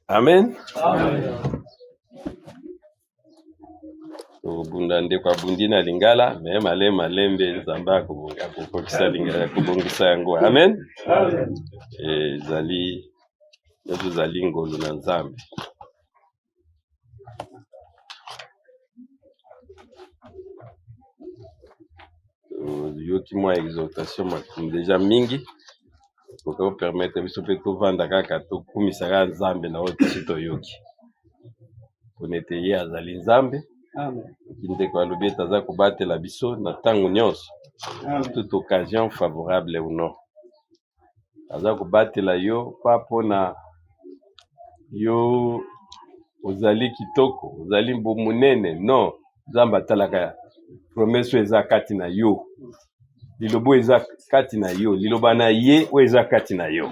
Amen. Amen. Tokobunda ndeko abundi na lingala me male malembe Nzambe akokokisa lingala akobongisa yango. Amen. Ezali nyonso ezali ngolu na Nzambe. Toyoki mwa exhortation makambo deja mingi okoki kopermettre biso mpe tovanda kaka tokumisa kaka Nzambe na oyo tosi toyoki mpona ete ye azali Nzambe. Soki ndeko alobi ete aza kobatela biso na ntango nyonso, toute occasion favorable ou non, aza kobatela yo pa mpona yo ozali kitoko, ozali monene non. Nzambe atalaka promesse oyo eza kati na yo, liloba oyo eza kati na yo, liloba na ye oyo eza kati na yo.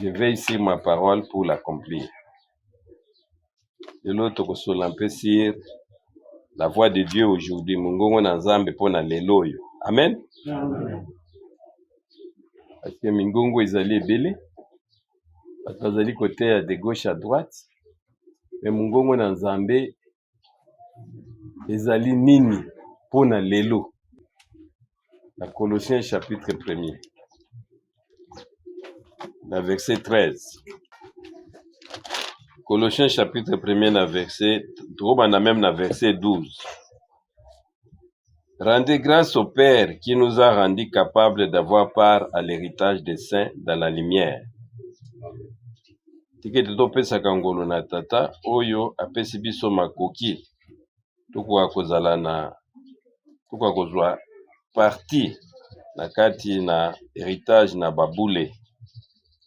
Je veille sur ma parole pour l'accomplir. Lelo tokosolola mpe sur la voix de Dieu aujourd'hui, mongongo na Nzambe mpo na lelo oyo. Amen. Amen. Parce que mingongo ezali ebele, bato bazali koteya de gauche à droite, mais mongongo na Nzambe ezali nini mpo na lelo? Na Colossiens chapitre 1er na verset 13. Colossiens chapitre 1er na verset, tokobanda meme na verset 12. Rendez grâce au Père qui nous a rendus capables d'avoir part à l'héritage des saints dans la lumière. Tika ete topesaka ngolu na Tata oyo apesi biso makoki tokoka kozala na tokoka kozwa parti na kati na heritage na babule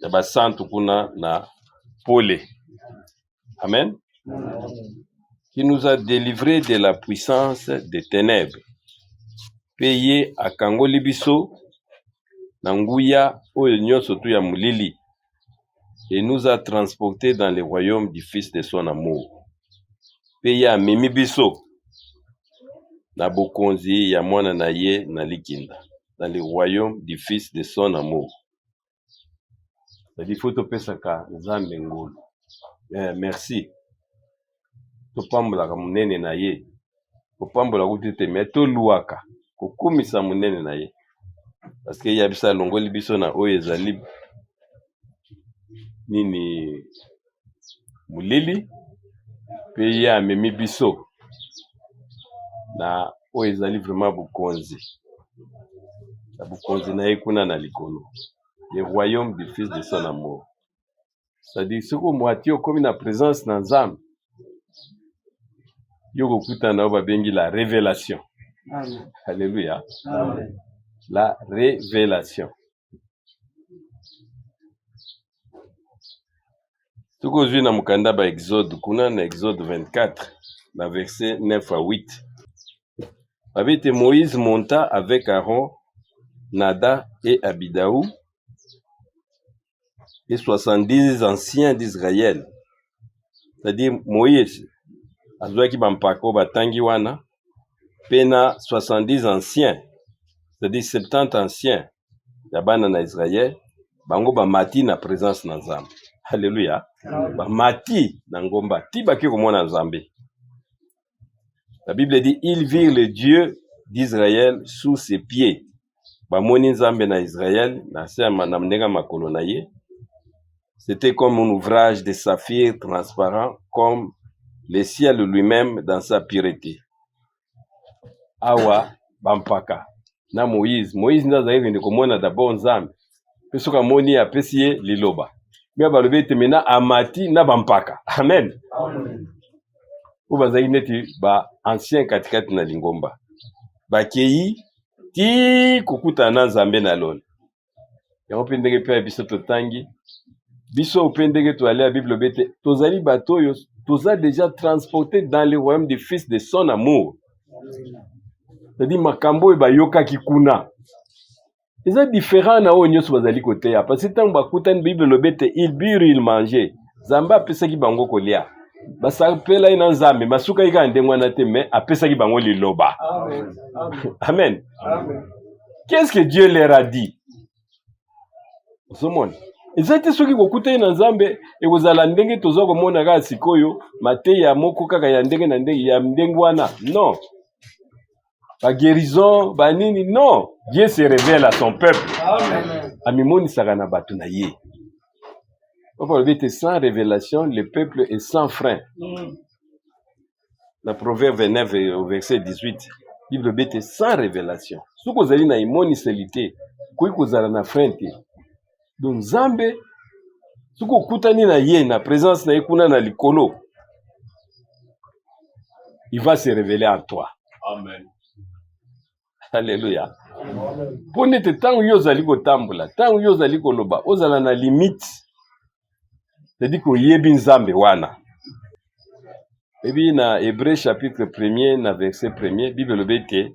ya basantu kuna na pole. Amen. Qui nous a délivré de la puissance des ténèbres. Pe ye akangoli biso na nguya oyo nyonso tu ya molili et nous a transportés dans le royaume du Fils de son amour. Pe ye amemi biso na bokonzi ya mwana na ye na likinda, dans le royaume du Fils de son amour. C'est-à-dire faut topesaka Nzambe ngolu. Eh, merci. Topambolaka monene na ye. Kopambola kutu te, mais toluaka kokumisa monene na ye. Parce que ye biso alongoli biso na oyo ezali nini molili pe ye amemi biso na oyo ezali vraiment bokonzi na bokonzi na ye kuna na likolo le royaume du fils de son amour c'est-à-dire soki omwati okomi na présence na nzambe yo kokutana na oyo babengi la révélation alléluia la révélation Soki ozwi na mokanda ba Exode kuna na Exode 24 na verset 9 à 8 babi ete Moïse monta avec Aaron, Nada et Abidaou et 70 anciens d'Israël. C'est-à-dire Moïse azwaki bampaka oyo batangi wana mpe na 70 anciens, c'est-à-dire 70 anciens ya bana na Israël bango bamati na presence na Nzambe. Alléluia. Bamati na ngomba ti bake komona Nzambe. La Bible dit ils virent le Dieu d'Israël sous ses pieds. Bamoni Nzambe na Israël na se na ndenge makolo na ye. C'était comme un ouvrage de saphir transparent comme le ciel lui-même dans sa pureté. Awa bampaka na Moïse. Moïse nde azalaki kende komona d'abord Nzambe, mpe soki amoni ye apesi ye liloba. Mpe balobi ete mena amati na bampaka. Amen. Oyo bazalaki neti ba ancien katikati na lingomba, bakei ti kokutana na Nzambe na lola. Yango mpe ndenge mpe ya biso totangi biso mpe ndenge toyali ya Bible lobi ete tozali bato oyo toza déjà transporté dans le royaume du fils de son amour. C'est-à-dire makambo oyo bayokaki kuna eza différent na oyo nyonso bazali koteya, parce que ntango bakutani Bible elobi ete il burent il mangeait, Nzambe apesaki bango kolia, basapelaki na Nzambe, basukaki kaka ndenge wana te, mais apesaki bango liloba. Amen. Amen. Amen. Qu'est-ce que Dieu leur a dit? Ozomona? Eza te soki kokutani na Nzambe ekozala ndenge toza komona kaka sikoyo, mateya moko kaka ya ndenge na ndenge ya ndenge wana. Non, ba guérison, banini, non. Dieu se révèle à son peuple. Amimonisaka na bato na ye. Papa alobi ete sans révélation, le peuple est sans frein. Na Proverbe 29 au verset 18, Bible elobi ete sans révélation, soki ozali na emoniseli te, okoki kozala na frein te. Donc Nzambe, soki okutani na ye na présence na ye kuna na likolo, il va se révéler en toi. Amen. Alléluia. Mpo nete ntango yo ozali kotambola, ntango yo ozali koloba, ozala na limite, c'est-à-dire koyebi Nzambe wana. Ebi na Hébreu chapitre 1er na verset 1er, Bible elobi ete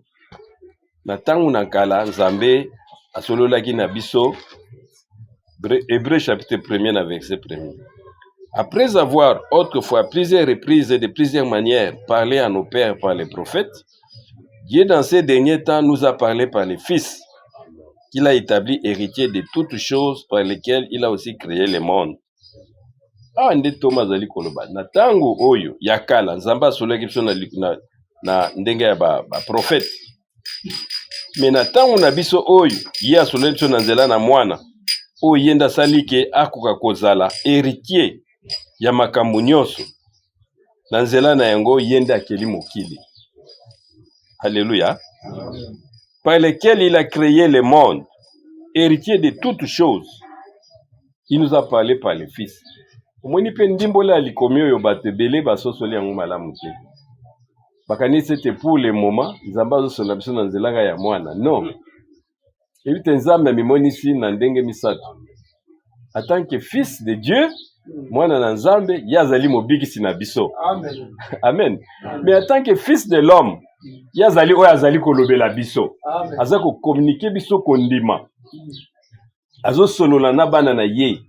na ntango na kala Nzambe asololaki na biso. Hébreu chapitre 1er na verset 1er: Après avoir autrefois à plusieurs reprises et de plusieurs manières parlé à nos pères par les prophètes, Dieu dans ces derniers temps nous a parlé par le Fils, qu'il a établi héritier de toutes choses, par lesquelles il a aussi créé le monde. Awa nde ntoma azali koloba na ntango oyo ya kala Nzambe asololaki biso na ndenge ya baprofete, mais na ntango na biso oyo ye asololaki biso na nzela na mwana oyo ye nde asali ke akoka kozala héritier ya makambo nyonso, na nzela na yango ye nde akeli mokili. Alléluia. Par lequel il a créé le monde, héritier de toutes choses. Il nous a parlé par le Fils. Omoni mpe ndimbola ya likomi oyo, bato ebele basosoli yango malamu te. Bakanisi ete pour le moment Nzambe azosolola biso na nzela kaka ya mwana. Non, ebi te. Nzambe amimonisi na ndenge misato: en tant que Fils de Dieu, mwana na Nzambe, ye azali mobikisi na biso. Amen. Amen. Mais en tant que Fils de l'homme, ye azali oyo azali kolobela biso. Amen. Aza kocommuniquer biso kondima, azosolola na bana na ye.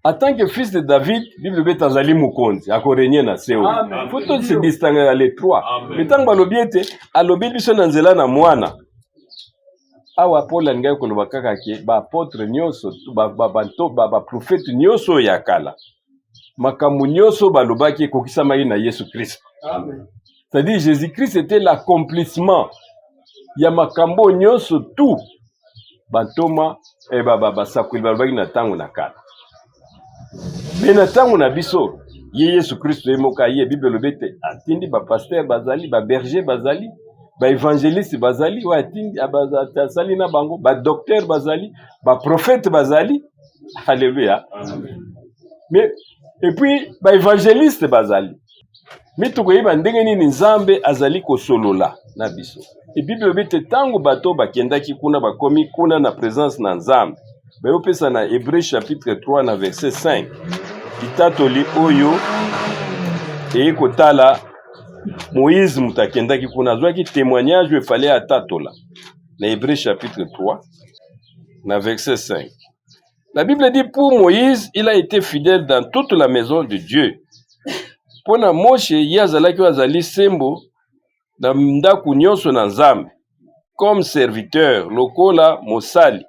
En tant que Fils de David, Bible ete azali mokonzi, akorégner na se oyo. Amen. Faut to se distinguer les trois. Amen. Mais ntango balobi ete alobi biso na nzela na mwana, awa Paul alingaki koloba kaka ke baapôtre nyonso, baprofete nyonso oyo ya kala, makambo nyonso balobaki ekokisamaki na Yesu Kristo. Amen. C'est-à-dire Jésus-Christ était l'accomplissement ya makambo nyonso tout bantoma basakoli balobaki na ntango na kala. Mais na ntango na biso, ye Yesu Kristo ye moko aye. Bible elobi ete atindi bapasteur bazali, baberger bazali, baévangéliste bazali, oyo atindi asali na bango, badocteur bazali, baprofete bazali. Alléluia. Mais et puis baévangéliste bazali. Mais tokoyeba ndenge nini Nzambe azali kosolola na biso? E Bible elobi ete ntango bato bakendaki kuna, bakomi kuna na présence na Nzambe, bayopesa na Hébreu chapitre 3 na verset 5 litatoli oyo eye kotala Moïse. Moto akendaki kuna, azwaki témoignage oyo efale atatola. Na Hébreu chapitre 3 na verset 5, la Bible dit: Pour Moïse, il a été fidèle dans toute la maison de Dieu. Mpo na Moshe, ye azalaki oyo azali sembo na ndako nyonso na Nzambe, comme serviteur, lokola mosali,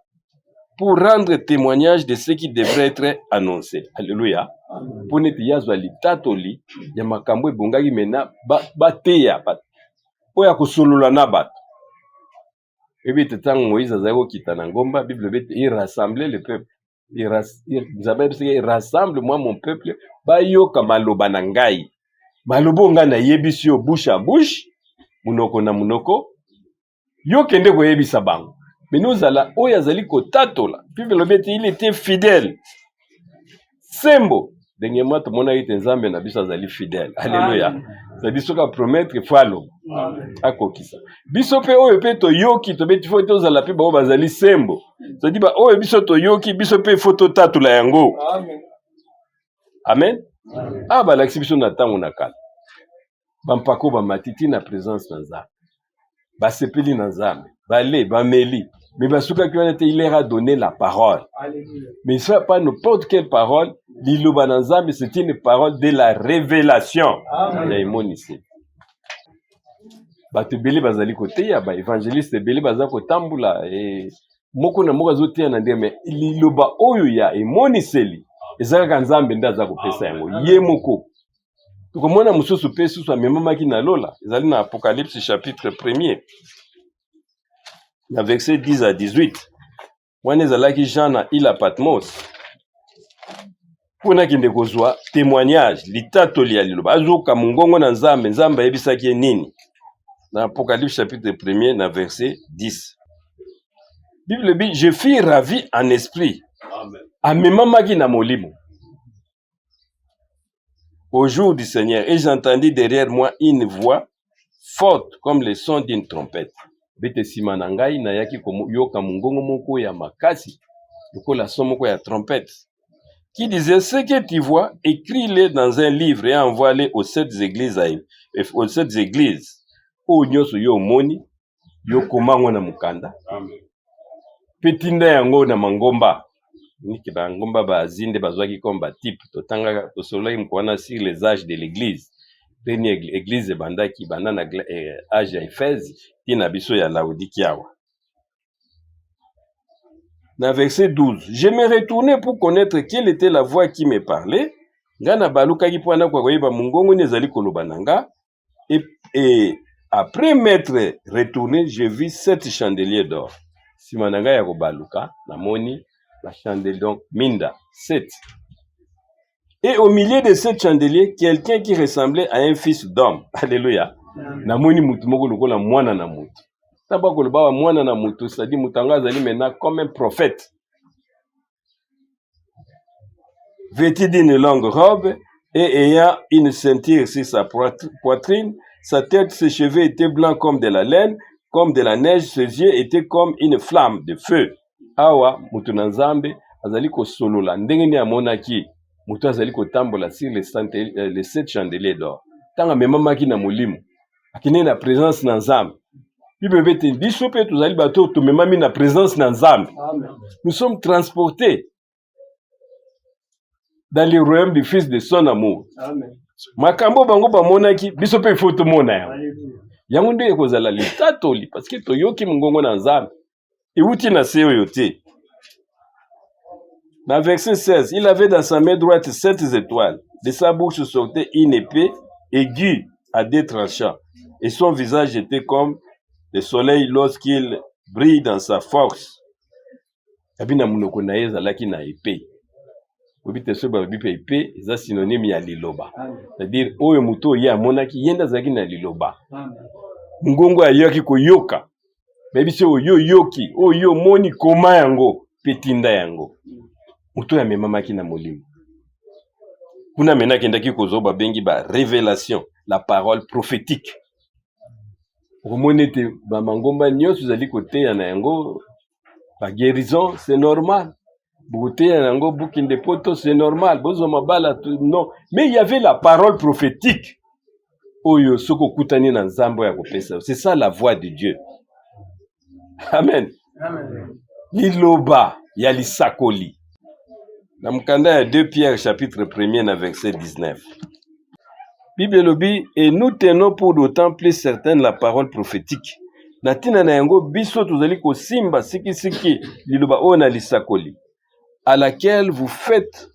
pour rendre témoignage de ce qui devrait être annoncé. Alléluia. Mpo neti ye azwa litatoli ya makambo ebongaki mena bateya bato, oyo akosolola na bato. Oyebi ete ntango Moïse azali kokita na ngomba, Bible elobi ete il rassemblait le peuple. Nzambe ayebisaki: Rassemble moi mon peuple, bayoka maloba na ngai, maloba oyo ngai nayebisi yo bouche à bouche, monoko na monoko, yo kende koyebisa bango. Mais ozala oyo azali kotatola. Bible elobi ete il était fidèle, sembo. Ndenge mwa tomonaki ete Nzambe na biso azali fidèle. Alleluya. C'est-à-dire soki apromettre, faut aloba, akokisa. Biso mpe oyo mpe toyoki, tobeti, faut tozala mpe bango bazali sembo. C'est-à-dire oyo biso toyoki, biso mpe faut totatola yango. Amen. Awa balakisi biso na ntango na kala, bampako bamati ti na présence na Nzambe, basepeli na Nzambe, bale, bameli, mais basukaki wana te. Il leur a donné la parole. Alléluia. Mais ce pas n'importe quelle parole. Liloba na Nzambe, c'est une parole de la révélation. Amen. Ya emoniseli. Bato ebele bazali koteya, baévangéliste ebele baza kotambola. Moko na moko azoteya na ndenge, mais liloba oyo ya emoniseli eza kaka Nzambe nde aza kopesa yango ye moko. Tokomona mosusu mpe susu amemamaki na lola, ezali na Apocalypse chapitre premier na verset 10 à 18. Wana ezalaki Jean na ile ya Patmos mpo nakende kozwa témoignage, litatoli ya liloba, azoka mongongo na Nzambe. Nzambe ayebisaki ye nini? Na Apocalypse chapitre premier na verset 10, Bible elobi: "Je fus ravi en esprit." Amemamaki na molimo au jour du Seigneur, et j'entendis derrière moi une voix forte comme le son d'une trompette. Bete nsima na ngai nayaki koyoka mongongo moko ya makasi lokola son moko ya trompette, qui disait: "Ce que tu vois, écris-le dans un livre et envoie-le aux sept églises, aux sept églises." Oyo nyonso yo omoni, yo koma yango na mokanda mpe tinda yango na mangomba. Niki bangomba ba Asie nde bazwaki comme batype. Totangaka, tosololaki moko wana sur les âges de l'église, ndeni église ebandaki banda na âge ya Éphèse ti na biso ya Laodikia awa. Na verset 12: "Je me retournai pour connaître quelle était la voix qui me parlait." Nga na balukaki mpo wana kwa koyeba mongongo nini ezali koloba na nga. Et après m'être retourné, je vis sept chandeliers d'or. Nsima na ngai ya kobaluka, namoni bachandelier, donc minda sept. "Et au milieu de sept chandeliers, quelqu'un qui ressemblait à un fils d'homme." Alléluia! Namoni mutu moko lokola mwana na mutu. Ntango bakoloba wa mwana na mutu, c'est-à-dire mutu yango azali maintenant comme un prophète, vêtu d'une longue robe et ayant une ceinture sur sa poitrine. Sa tête, ses cheveux étaient blancs comme de la laine, comme de la neige. Ses yeux étaient comme une flamme de feu. Awa mutu na Nzambe azali kosolola ndenge nini amonaki moto azali kotambola sur les sept chandeliers d'or. Ntango amemamaki na molimo, akendeki na présence na Nzambe. Bible elobi ete biso mpe tozali bato oyo tomemami na présence na Nzambe. Nous sommes transportés dans le royaume du Fils de son amour. Makambo bango bamonaki, biso mpe ifo tomona yango. Yango nde ekozala litatoli, parce que toyoki mongongo na Nzambe ewuti na se oyo te. Na verset 16: "Il avait dans sa main droite sept étoiles. De sa bouche sortait une épée aiguë à deux tranchants, et son visage était comme le soleil lorsqu'il brille dans sa force." Abi na monoko na ye ezalaki na épée. Oyebi te, soki balobi mpe épée, eza synonyme ya liloba, c'est-à-dire oyo moto oyo ye amonaki, ye nde azalaki na liloba, ngongo ayaki koyoka. Bayebi se oyo oyoki, oyo omoni, koma yango mpe tinda yango. Moto oyo amemamaki na molimo kuna, mena akendaki kozwa babengi ba révélation, la parole prophétique. Okomoni ete bamangomba nyonso ezali koteya na yango baguérison, c'est normal. Bokoteya na yango bukinde poto, c'est normal. Bozwa mabala, non, mais il y avait la parole prophétique oyo soki okutani na Nzambe oyo akopesa. C'est ça la voix de Dieu. Amen, amen. Liloba ya lisakoli na mokanda ya 2 Pierre chapitre 1er na verset 19, Bible elobi: "Et nous tenons pour d'autant plus certaine la parole prophétique." Na ntina na yango biso tozali kosimba sikisiki liloba oyo na lisakoli, "à laquelle vous faites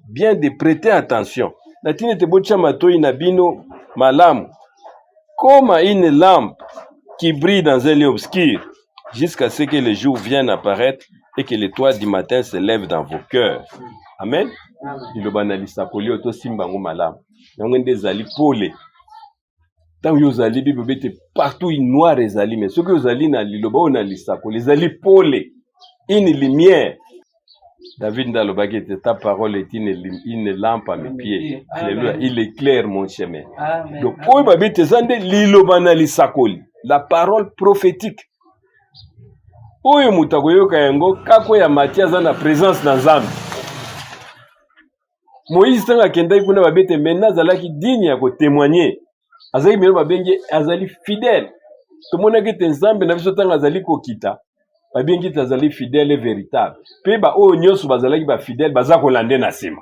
bien de prêter attention." Na ntina ete botia matoi na bino malamu, "comme à une lampe qui brille dans un lieu obscur, jusqu'à ce que le jour vienne apparaître et que l'étoile du matin se lève dans vos cœurs." Amen. Liloba na lisakoli oyo tosimba yango malamu, yango nde ezali pole. Ntango yo ozali, Bible ete partout noir ezali, mais soki ozali na liloba oyo na lisakoli, ezali pole, une lumière. David nde alobaki ete: "Ta parole est une lampe à mes pieds." Alléluia! "Il éclaire mon chemin." Donc oyo babi ete eza nde liloba na lisakoli, la parole prophétique, oyo moto akoyoka yango kaka oyo amati, aza na présence na Nzambe. Moïse, ntango akendaki kuna, babi ete maintenant azalaki digne ya kotémoigner, azalaki mino babengi azali fidèle. Tomonaki ete Nzambe na biso, ntango azali kokita, babengi ete azali fidèle et véritable, mpe baoyo nyonso bazalaki bafidèle baza kolande na nsima.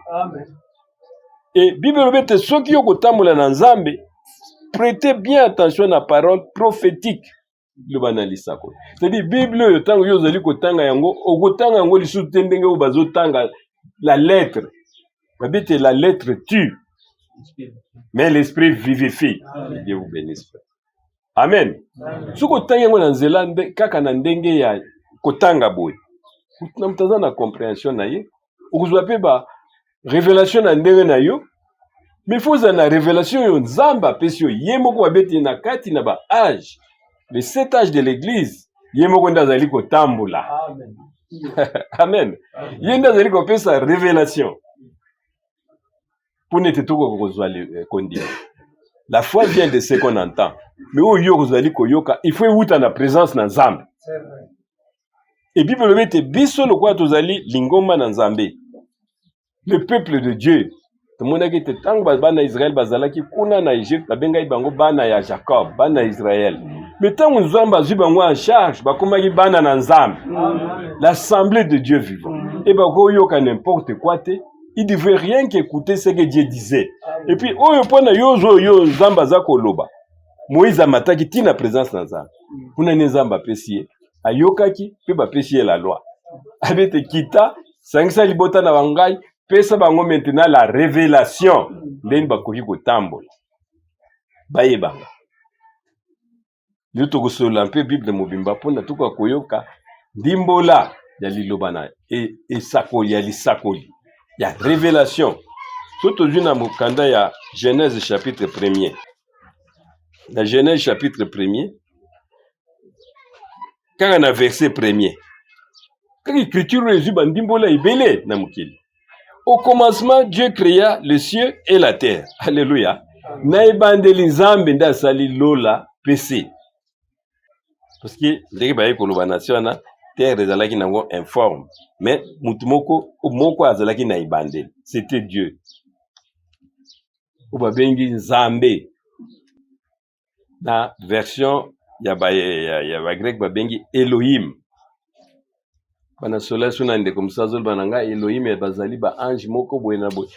E Bible elobi ete soki yo kotambola na Nzambe, prêtez bien attention na parole prophétique. Liloba na lisakoli. C'est-à-dire Bible oyo ntango yo ozali kotanga yango, okotanga yango lisusu te ndenge oyo bazotanga la lettre. Babi te la lettre tue, mais l'esprit vivifie. Que Dieu vous bénisse, frère. Amen. Soki otangi yango na nzela kaka na ndenge ya kotanga boye, moto na moto aza na comprehension na ye, okozwa mpe ba révélation na ndenge na yo, mais faut ozala na révélation oyo Nzambe apesi yo ye moko. Babeti na kati na ba âge, le sept âge de l'église, ye moko nde azali kotambola. Amen. Ye nde azali kopesa révélation mpona ete tokoka kozwa kondima. La foi vient de ce qu'on entend, mais oyo yo ozali koyoka, il faut ewuta na présence na Nzambe. E Bible elobi ete biso lokola tozali lingomba na Nzambe, le peuple de Dieu, tomonaki ete ntango bana ya Israele bazalaki kuna na Egypte, babengaki bango bana ya Jacob, bana ya Israele, mais ntango Nzambe azwi bango en charge, bakomaki bana na Nzambe, l'assemblée de Dieu vivant, e bakoyoka n'importe quoi te. Il devait rien qu'écouter ce que Dieu disait. Et puis oyo mpona yo ozwa oyo Nzambe aza koloba, Moïse amataki ntina présence na Nzambe kuna nde Nzambe apesi ye, ayokaki mpe bapesi ye la loi. Abi ete kita, sangisa libota na bangai, pesa bango maintenant la révélation ndenge bakoki kotambola, bayebanga. Lelo tokosolola mpe Bible mobimba mpona tokoka koyoka ndimbola ya liloba na esakoli ya lisakoli ya révélation. So tozwi na mokanda ya Genèse chapitre premier, na Genèse chapitre premier, kaka na verset premier, kaka écriture oyo ezwi bandimbola ebele na mokili. Au commencement, Dieu créa le ciel et la terre. Alléluia. Na ebandeli, Nzambe nde asali lola mpe se, parce que ndenge baye koloba na se wana, terre ezalaki nango informe, mais mutu moko moko azalaki na ebandeli, c'était Dieu, oyo babengi Nzambe. Na version ya bagrec babengi Elohim. Bana sola so na ndeko mosusu azoloba na ngai Elohim bazali baange moko boye na boye.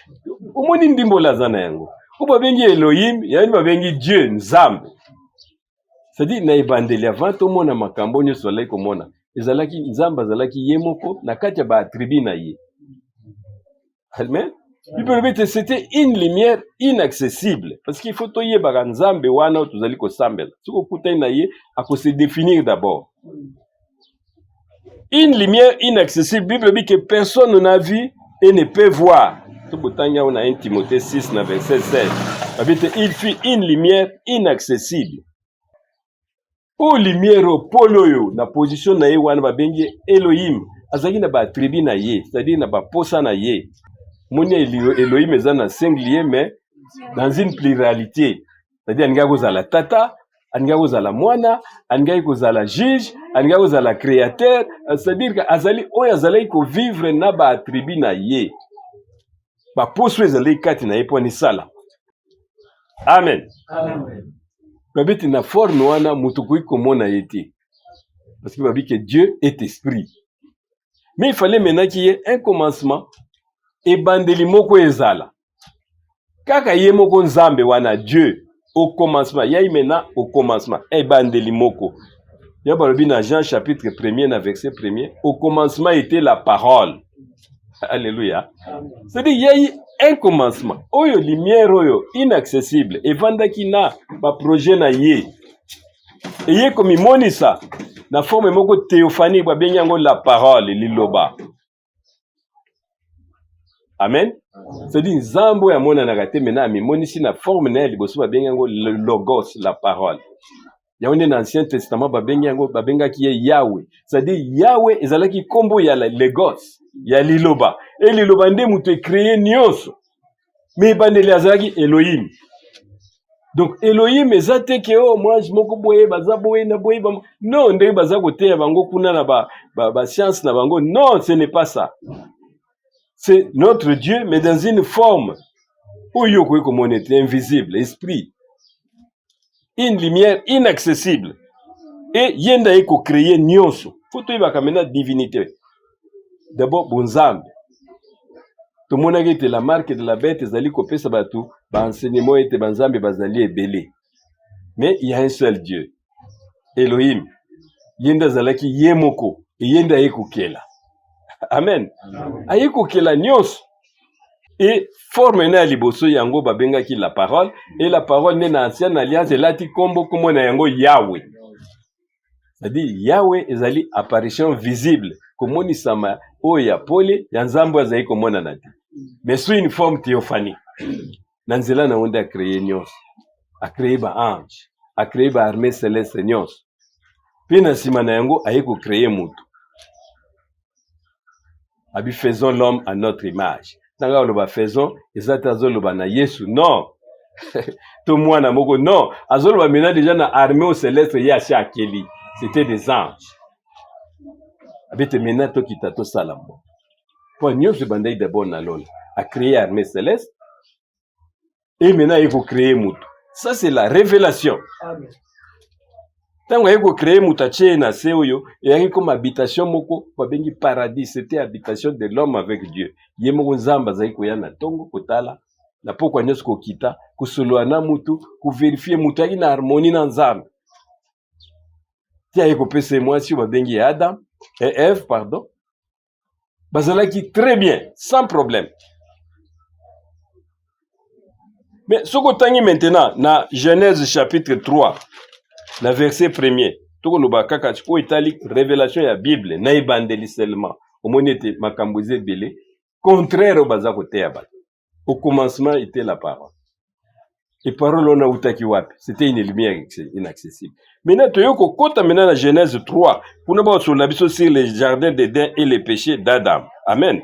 Omoni ndimbola aza na yango, oyo babengi Elohim yani babengi Dieu, Nzambe. C'est-à-dire na ebandeli, avant tomona makambo nyonso azalaki komona, ezalaki Nzambe, azalaki ye moko na kati ya baattribut na ye. Amen. Bible elobi ete c'était une lumière inaccessible, parce qu'il faut toyebaka Nzambe wana oyo tozali kosambela. Soki okutani na ye, akose définir d'abord. Une lumière inaccessible, Bible elobi que personne n'a vu et ne peut voir. To botangi yango na 1 Timothée 6 na verset 16, babi ete il fut une lumière inaccessible. Oyo lumière oyo, pole oyo, na position na ye wana babengi ye Elohim, azalaki na baattribut na ye, c'est-à-dire na baposa na ye. Moni Elohim eza na singulier mais dans une pluralité, c'est-à-dire alingaki kozala tata, alingaki kozala mwana, alingaki kozala juge, alingaki kozala créateur, c'est-à-dire que azali oyo azalaki kovivre na baattribut na ye, baposo ezalaki kati na ye mpo anisala. Amen. Babeti na forme wana, moto okoki komona ye te, parce que babi que Dieu est esprit. Mais il fallait maintenant qu'il y ait un commencement, ebandeli moko ezala kaka ye moko Nzambe wana, Dieu au commencement. Yai maintenant au commencement, ebandeli moko ya balobi na Jean chapitre premier na verset premier: au commencement était la parole. Alléluia. C'est-à-dire il y a eu un commencement oyo lumière oyo inaccessible evandaki na baprojet na ye, eye komimonisa na forme moko théophanique, babengi yango la parole, liloba. Amen. C'est-à-dire Nzambe oyo amonanaka te, maintenant amimonisi na forme na ye ya liboso, babengi yango le logos, la parole. Yango nde na Ancien Testament babengi yango, babengaki ye Yawe. C'est-à-dire Yawe ezalaki nkombo ya logos, ya liloba, e liloba nde moto ecréer nyonso. Mais ebandeli azalaki Elohim. Donc Elohim eza te ke o mwage moko boye baza boye na boye non, ndenge baza koteya bango kuna na ba science na bango. Non, ce n'est pas ça. C'est notre Dieu, mais dans une forme oyo okoki komona ete invisible, esprit, une lumière inaccessible, e ye nde aye kocréer nyonso. Faut toyebaka maintenant divinité d'abord, bonzambe. Tomonaki ete la marque de la bête ezali kopesa bato baenseignement ete banzambe bazali ebele, mais il y a un seul Dieu. Elohim, ye nde azalaki ye moko, ye nde aye kokela. Amen. Aye kokela nyonso. E forme na ya liboso yango babengaki la parole, et la parole nde na ancienne alliance elati kombo, kombo na yango Yahweh. C'est-à-dire Yahweh ezali apparition visible, komonisama oyo ya pole ya Nzambe oyo azali komonana te, mais sous une forme théophanique. Na nzela na yango nde acreye nyonso, acreye ba ange, acreye ba armée céleste nyonso, mpe na nsima na yango aye kocreye motu. Abi faisons l'homme à notre image. Ntango aloba faisons, eza te azoloba na Yesu, non, to mwana moko, non, azoloba maintenant déjà na armée au céleste ye asi akeli, c'était des anges. Abi te maintenant tokita tosala mo mpo nyonso ebandaki d'abord na lola, acréé armée céleste et maintenant aye kocréer motu. Ça, c'est la révélation. Ntango aye kocréer moto, atie ye na se oyo eyaki comme habitation moko babengi paradis. C'était habitation de l'homme avec Dieu. Ye moko Nzambe azali koya na ntongo kotala, na pokwa nyonso kokita kosolola na mutu, kovérifier mutu ayaki na harmonie na Nzambe, ti aye kopesa ye mwasi oyo babengi ye Adam et Ève, pardon. Bazalaki très bien, sans problème. Mais soki otangi maintenant na Genèse chapitre 3 na verset premier, tokoloba kaka oyo etali révélation ya Bible na ebandeli seulement, omoni ete makambo eza ebele contraire oyo baza koteya bato. Au commencement était la parole. Et parole wana eutaki wapi? C'était une lumière inaccessible. Maintenant toyo kokota maintenant na Genèse 3, kuna bakosolola biso sur le jardin d'Eden et le péché d'Adam. Amen.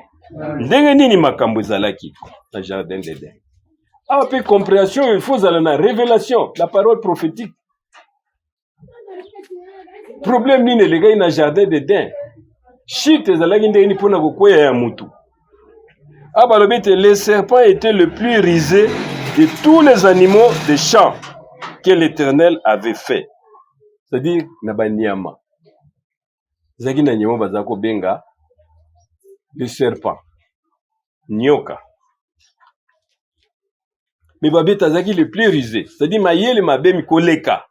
Ndenge nini makambo ezalaki na jardin d'Eden? Awa mpe compréhension, il faut ozala na révélation, la parole prophétique. Problème nini elekaki na jardin d'Eden? Chute ezalaki ndenge nini mpona kokweya ya mutu? Awa balobi ete le serpent était le plus rusé de tous les animaux des champs que l'Éternel avait fait. C'est-à-dire na banyama, ezalaki na nyama baza kobenga le serpent, nyoka. Mais babeti azalaki le plus rusé, c'est-à-dire mayele mabe koleka.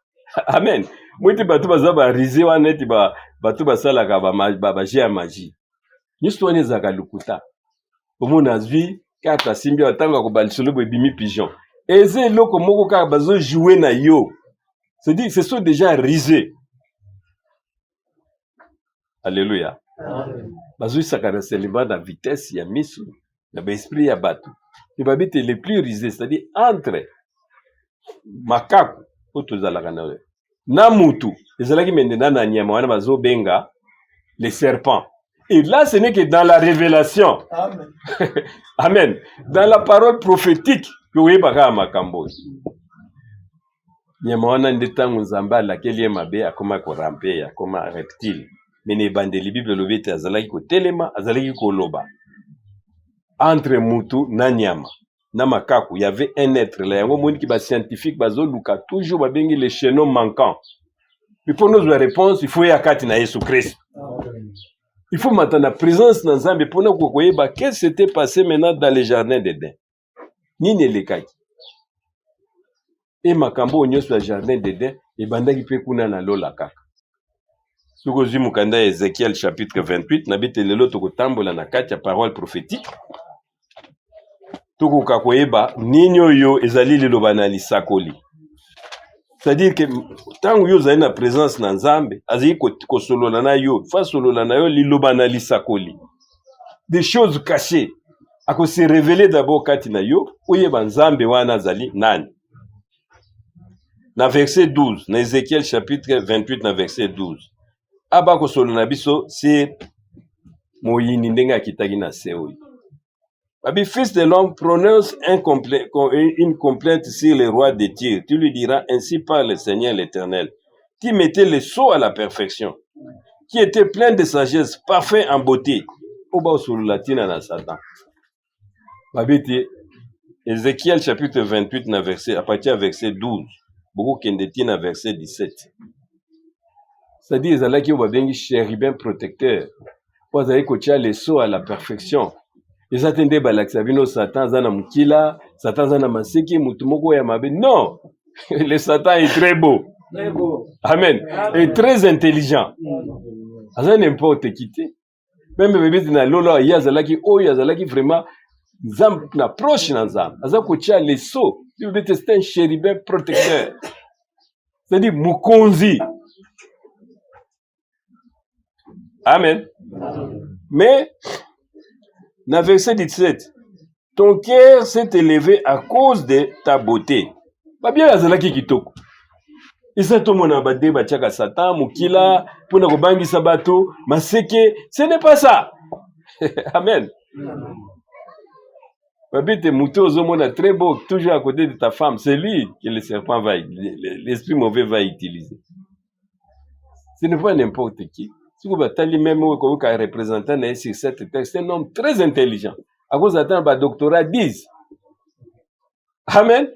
Amen. Mo ete bato baza barusé wana neti bato basalaka bajeu ya magie nyonso wana ezalaka lokuta. Omona azwi carte, asimbi awa, ntango akoba lisolo boye ebimi pigeon. Eza eloko moko kaka bazojouer na yo, c'est-à-dire ce sont déjà rusés. Alléluia. Bazoyisaka na selema na vitesse ya miso na baesprit ya bato. Me babi te le plus rusé, c'est-à-dire entre makaku oyo tozalaka na na mutu, ezalaki mendena na nyama wana bazobenga le serpent. Et là, ce n'est que dans la révélation. Amen. Amen. Dans la parole prophétique ke oyebaka ya makambo oyo. Nyama wana nde ntango Nzambe alakeli ye mabe, akoma koramper, akoma reptile. Me na ebandeli, Bible elobi ete azalaki kotelema, azalaki koloba. Entre mutu na nyama na makaku, y avait un être là. Yango omoniki bascientifique bazoluka toujours, babengi le chaînon manquant. Mais mpo nozwa réponse, il faut ya kati na Yesu Kristo. Amen. Il faut mata na présence na Nzambe mpona koyeba qu'est-ce qui s'était passé maintenant dans le jardin d'Eden, nini elekaki. E makambo oyo nyonso ya jardin d'Eden ebandaki mpe kuna na lola kaka. Soki ozwi mokanda ya Ézéchiel chapitre 28, nabi te lelo tokotambola na kati ya parole prophétique, tokoka koyeba nini oyo ezali liloba na lisakoli. C'est-à-dire que ntango yo ozali na présence na Nzambe, azali kosolola na yo, fa solola na yo liloba na lisakoli, des choses cachées akose révéler d'abord kati na yo, oyeba Nzambe wana azali nani. Na verset 12, na Ézéchiel chapitre 28 na verset 12, aba kosolola na biso sur moyini, ndenge akitaki na se oyo. Babi, fils de l'homme, prononce une complainte sur le roi de Tyr. Tu lui diras: ainsi parle le Seigneur l'Éternel, qui mettait le sceau à la perfection, qui était plein de sagesse, parfait en beauté. Oyo baosolola ntina na Satan. Babi te Ézéchiel chapitre 28 na verset, à partir ya verset 12, bokokende ti na verset 17. C'est-à-dire ezalaki oyo babengi chérubin protecteur, oyo azali kotia le sceau à la perfection. Eza te nde balakisa bino Satan aza na mokila, Satan aza na maseki, motu moko ya mabe. Non, le Satan est très beau. Amen. Et très intelligent. Aza n'importe qui te. Même bebeti na lolo ye azalaki oyo azalaki vraiment Nzambe na proche na Nzambe. Aza kotia les sceaux. Bebeti c'est un chérubin protecteur. C'est-à-dire mokonzi. Amen. Mais na verset 17, ton cœur s'est élevé à cause de ta beauté. Babia azalaki kitoko. Eza tomona bade batiaka Satan mokila mpona kobangisa bato maseke, ce n'est pas ça. Amen. Babi te moto ozomona très beau toujours à côté de ta femme, c'est lui que le serpent va, l'esprit mauvais va utiliser. Ce n'est pas n'importe qui. Soki batali meme oyo koyoka représentant na ye sur cette terre, c'est un homme très intelligent. Akozala ata na badoctorat 10. Amen.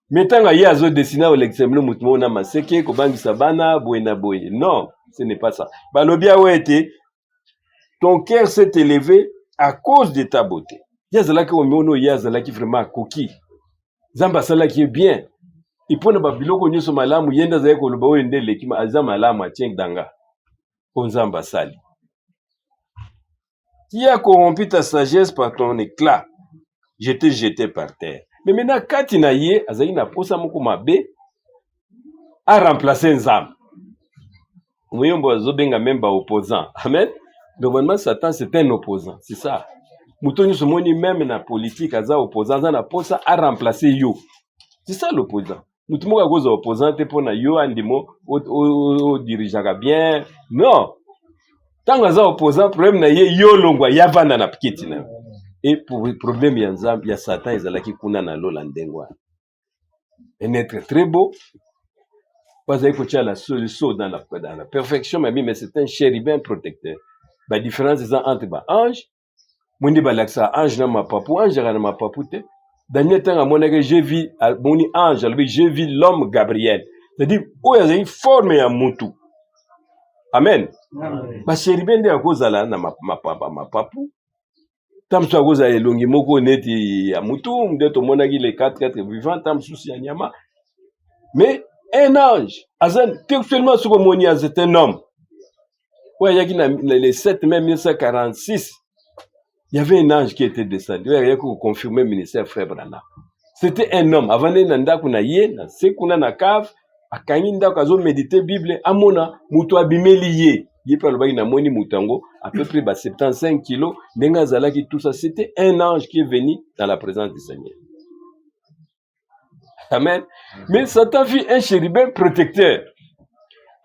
Mais ntango ye azodesine akolekisa bino motu moko na maseke kobangisa bana boye na boye. Non, ce n'est pas ça. Balobi awa ete ton cœur s'est élevé à cause de ta beauté. Ye azalaki komona oyo ye azalaki vraiment akoki. Nzambe asalaki ye bien. Mpo na babiloko nyonso malamu ye nde azalaki koloba oyo nde eleki aza malamu atie danga oyo Nzambe asali. Qui a corrompu ta sagesse par ton éclat? Je t'ai jeté par terre. Mais maintenant kati na ye azalaki na posa moko mabe a remplacer Nzambe. Muyombo azobenga même ba opposant. Amen. Normalement Satan c'est un opposant, c'est ça. Moto nyonso omoni même na politique aza opposant, aza na posa a remplacer yo. C'est ça l'opposant. Moto moko akozwa opposant te mpo na yo andimo odirigeaka bien. Non. Ntango aza opposant, problème na ye yo longwa ye avanda na kiti na yo. E problème ya Nzambe ya Satan ezalaki kuna na lola ndenge wana. Un être très beau, bazali kotia la le sceau dans la perfection, mais c'est un chérubin protecteur. Ba différence eza entre ba ange, mwindi balakisaka ange na mapapu, ange azalaka na mapapu te. Daniel ntango amonaki j'ai vu, amoni ange, alobi j'ai vu l'homme Gabriel. C'est-à-dire oyo azali forme ya mutu. Amen. Bachérubin nde akozala na mapapu. Ntango mosusu akozala elongi moko neti ya mutu, nde tomonaki les quatre quatre vivants, ntango mosusu ya nyama. Mais un ange, aza textuellement soki omoni c'est un homme. Oyo ayaki na le 7 mai 1946, il y avait un ange qui était descendu. Oyo ayaki koconfirmer ministère frère Branham. C'était un homme. Avandi na ndako na ye, na se kuna na cave, akangi ndako azomédite Bible, amona moto abimeli ye. Ye mpe alobaki namoni moto yango à peu près ba 75 kilos, ndenge azalaki tout ça. C'était un ange qui est venu dans la présence du Seigneur. Amen. Mais Satan vit un chérubin protecteur.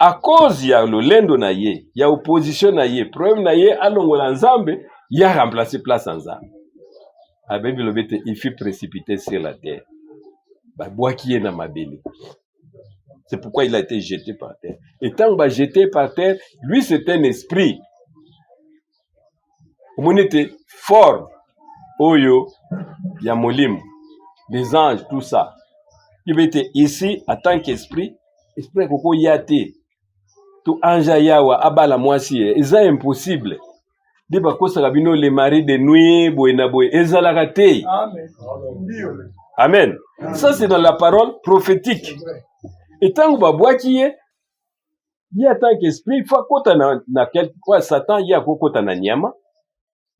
À cause ya lolendo na ye, ya opposition na ye, problème na ye alongola Nzambe, ye a remplacé place ya Nzambe. Abebi lobi ete il fut précipité sur la terre. Babwaki ye na mabele. C'est pourquoi il a été jeté par terre. Et tant qu'il jeté par terre, lui c'est un esprit. Omoni ete forme oyo ya molimo, les anges, tout ça. Il ete ici, en tant qu'esprit, esprit akokoya te. To ange ayawa abala mwasi ye, eza impossible. Nde bakosaka bino le mari de nuit boye na boye, ezalaka te. Amen. Ça c'est dans la parole prophétique. Et ntango babwaki ye, ye en tant qu'esprit, il faut akota na quelque quoi Satan ye akokota na nyama.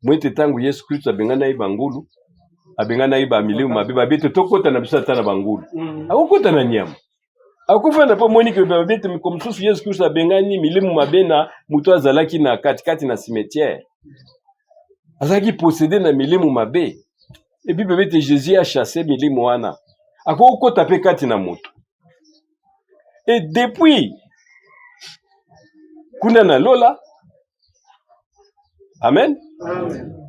Mo ete ntango Yesu Kristo abengana ye bangulu, abengana ye bamilimu mabe, babi ete tokota na biso ata na bangulu. Akokota na nyama. Akofanda mpo moni ke babi ete mikolo mosusu Yesu Kristo abengani milimu mabe na moto azalaki na katikati na cimetière. Azalaki possédé na milimu mabe. Et puis babi ete Jésus a chassé milimu wana. Akokota mpe kati na moto. Et depuis kuna na lola, amen,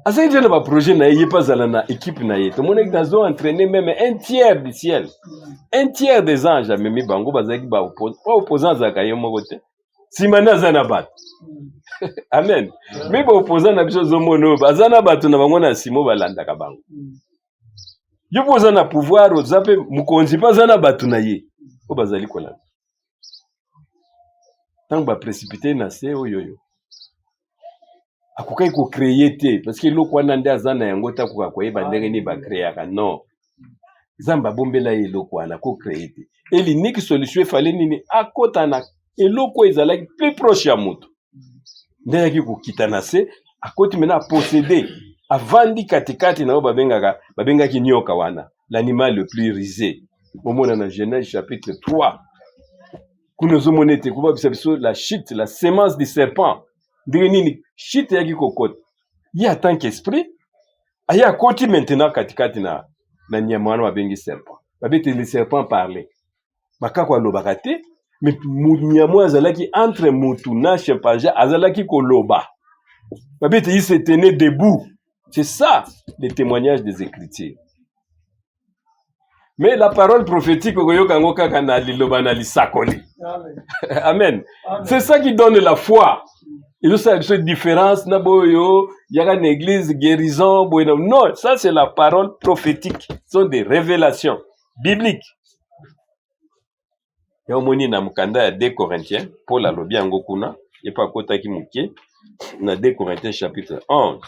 azali deja na baprojet na ye, ye mpe azala na équipe na ye. Tomonaki nazo entraîner même un tiers du ciel, un tiers des anges amemi bango bazalaki baopposant, azalaka ye moko te, nsima nde aza na bato. Amen. Me baopposant na biso ozomona oyo baza na bato na bango na nsima oyo balandaka bango. Yo mpo oza na pouvoir, oza mpe mokonzi, mpe aza na bato na ye oyo bazali kolanda. Ntango baprécipité na se oyo oyo akokaki kocréer te, parce que eloko wana nde aza na yango te, akoka koyeba ndenge nini bacréaka. Non. Nzambe abombela ye eloko wana ko créer te. Et l'unique solution efale nini? Akota na eloko oyo ezalaki plus proche ya moto. Nde ayaki kokita na se, akoti maintenant aposede, avandi katikati na oyo babengaka babengaki nyoka wana, l'animal le plus rusé. Omona na Genèse chapitre 3 kuna ozomona ete kobabisa biso la chute, la semence du serpent, ndenge nini chute eyaki kokota ye en tant qu'esprit aye akoti maintenant katikati na, na nyama wana babengi serpent. Babete le serpent parle, makako alobaka te, mais nyama oyo azalaki entre mutu na chimpanzé azalaki koloba. Babete il se tenait debout. C'est ça le témoignage des Écritures. Mais la parole prophétique okoyoka yango kaka na liloba na lisakoli. Amen. C'est ça qui donne la foi. Ezosala biso différence na boyo yaka na église guérison boye na non, ça c'est la parole prophétique, ce sont des révélations bibliques. Ya omoni na mokanda ya 2 Corinthiens, Paul alobi yango kuna, ye mpe akotaki moke na 2 Corinthiens chapitre 11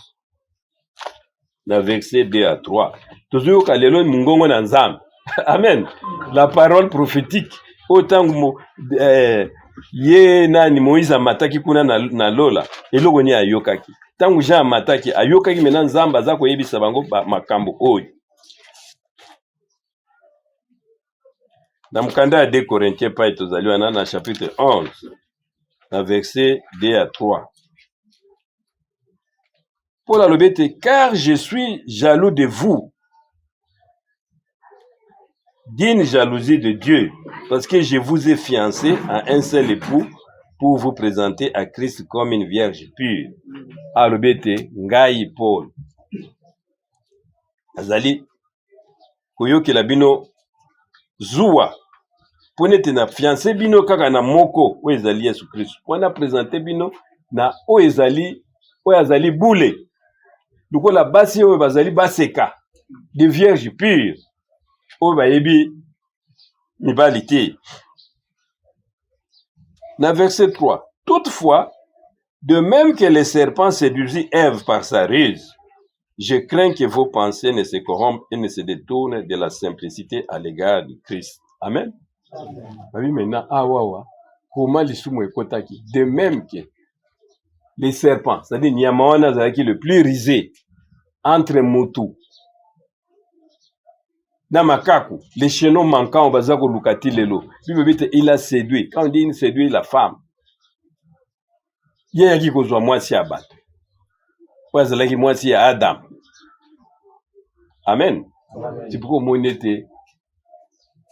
na verset 2 à 3. Tozoyoka lelo mongongo na Nzambe. Amen. La parole prophétique oyo ntango ye nani Moïse amataki kuna na lola, eloko nini ayokaki? Ntango Jean amataki, ayokaki mena Nzambe aza koyebisa bango makambo oyo. Na mokanda ya 2 Corinthiens pai tozali wana na chapitre 11 na verset 2 à 3. Paul alobi ete car je suis jaloux de vous d'une jalousie de Dieu, parce que je vous ai fiancé à un seul époux pour vous présenter à Christ comme une vierge pure. Alobi ete ngai Paul azali koyokela bino zuwa mpo nete na fiance bino kaka na moko oyo ezali Yesu Kristo, mpo na presente bino na oyo ezali oyo azali bule lokola basi oyo bazali baseka de vierge pure oyo bayebi mibali te. Na verset 3, toutefois, de même que le serpent séduisit Ève par sa ruse, je crains que vos pensées ne se corrompent et ne se détournent de la simplicité à l'égard du Christ. Amen. Babi maintenant, awawa, comment lisumu ekotaki? De même que les serpents, c'est-à-dire nyama wana azalaki le plus rusé entre mutu na makaku, les chenons manquants baza koluka ti lelo. Bible elobi ete il a séduit. Quand on dit il séduit la femme, ye ayaki kozwa mwasi ya bato oyo azalaki mwasi ya Adam. Amen. C'est pourquoi omoni ete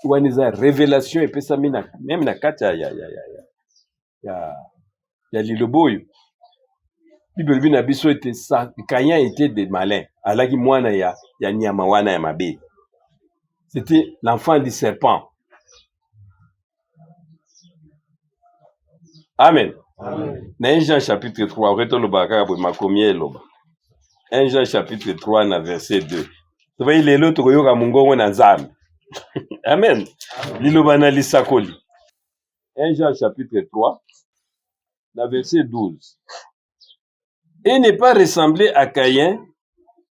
wana eza révélation epesami na meme na kati ya liloba oyo. Bible elobi na biso ete Caïn était de malin, azalaki mwana ya nyama wana ya mabe. C'était l'enfant du serpent. Amen. Amen. Na 1 Jean chapitre 3, okoki tolobaka kaka boye makomi eloba. 1 Jean chapitre 3 na verset 2. Tobai lelo tokoyoka mongongo na Nzambe. Amen. Liloba na lisakoli. 1 Jean chapitre 3 na verset 12. Et ne pas ressembler à Caïn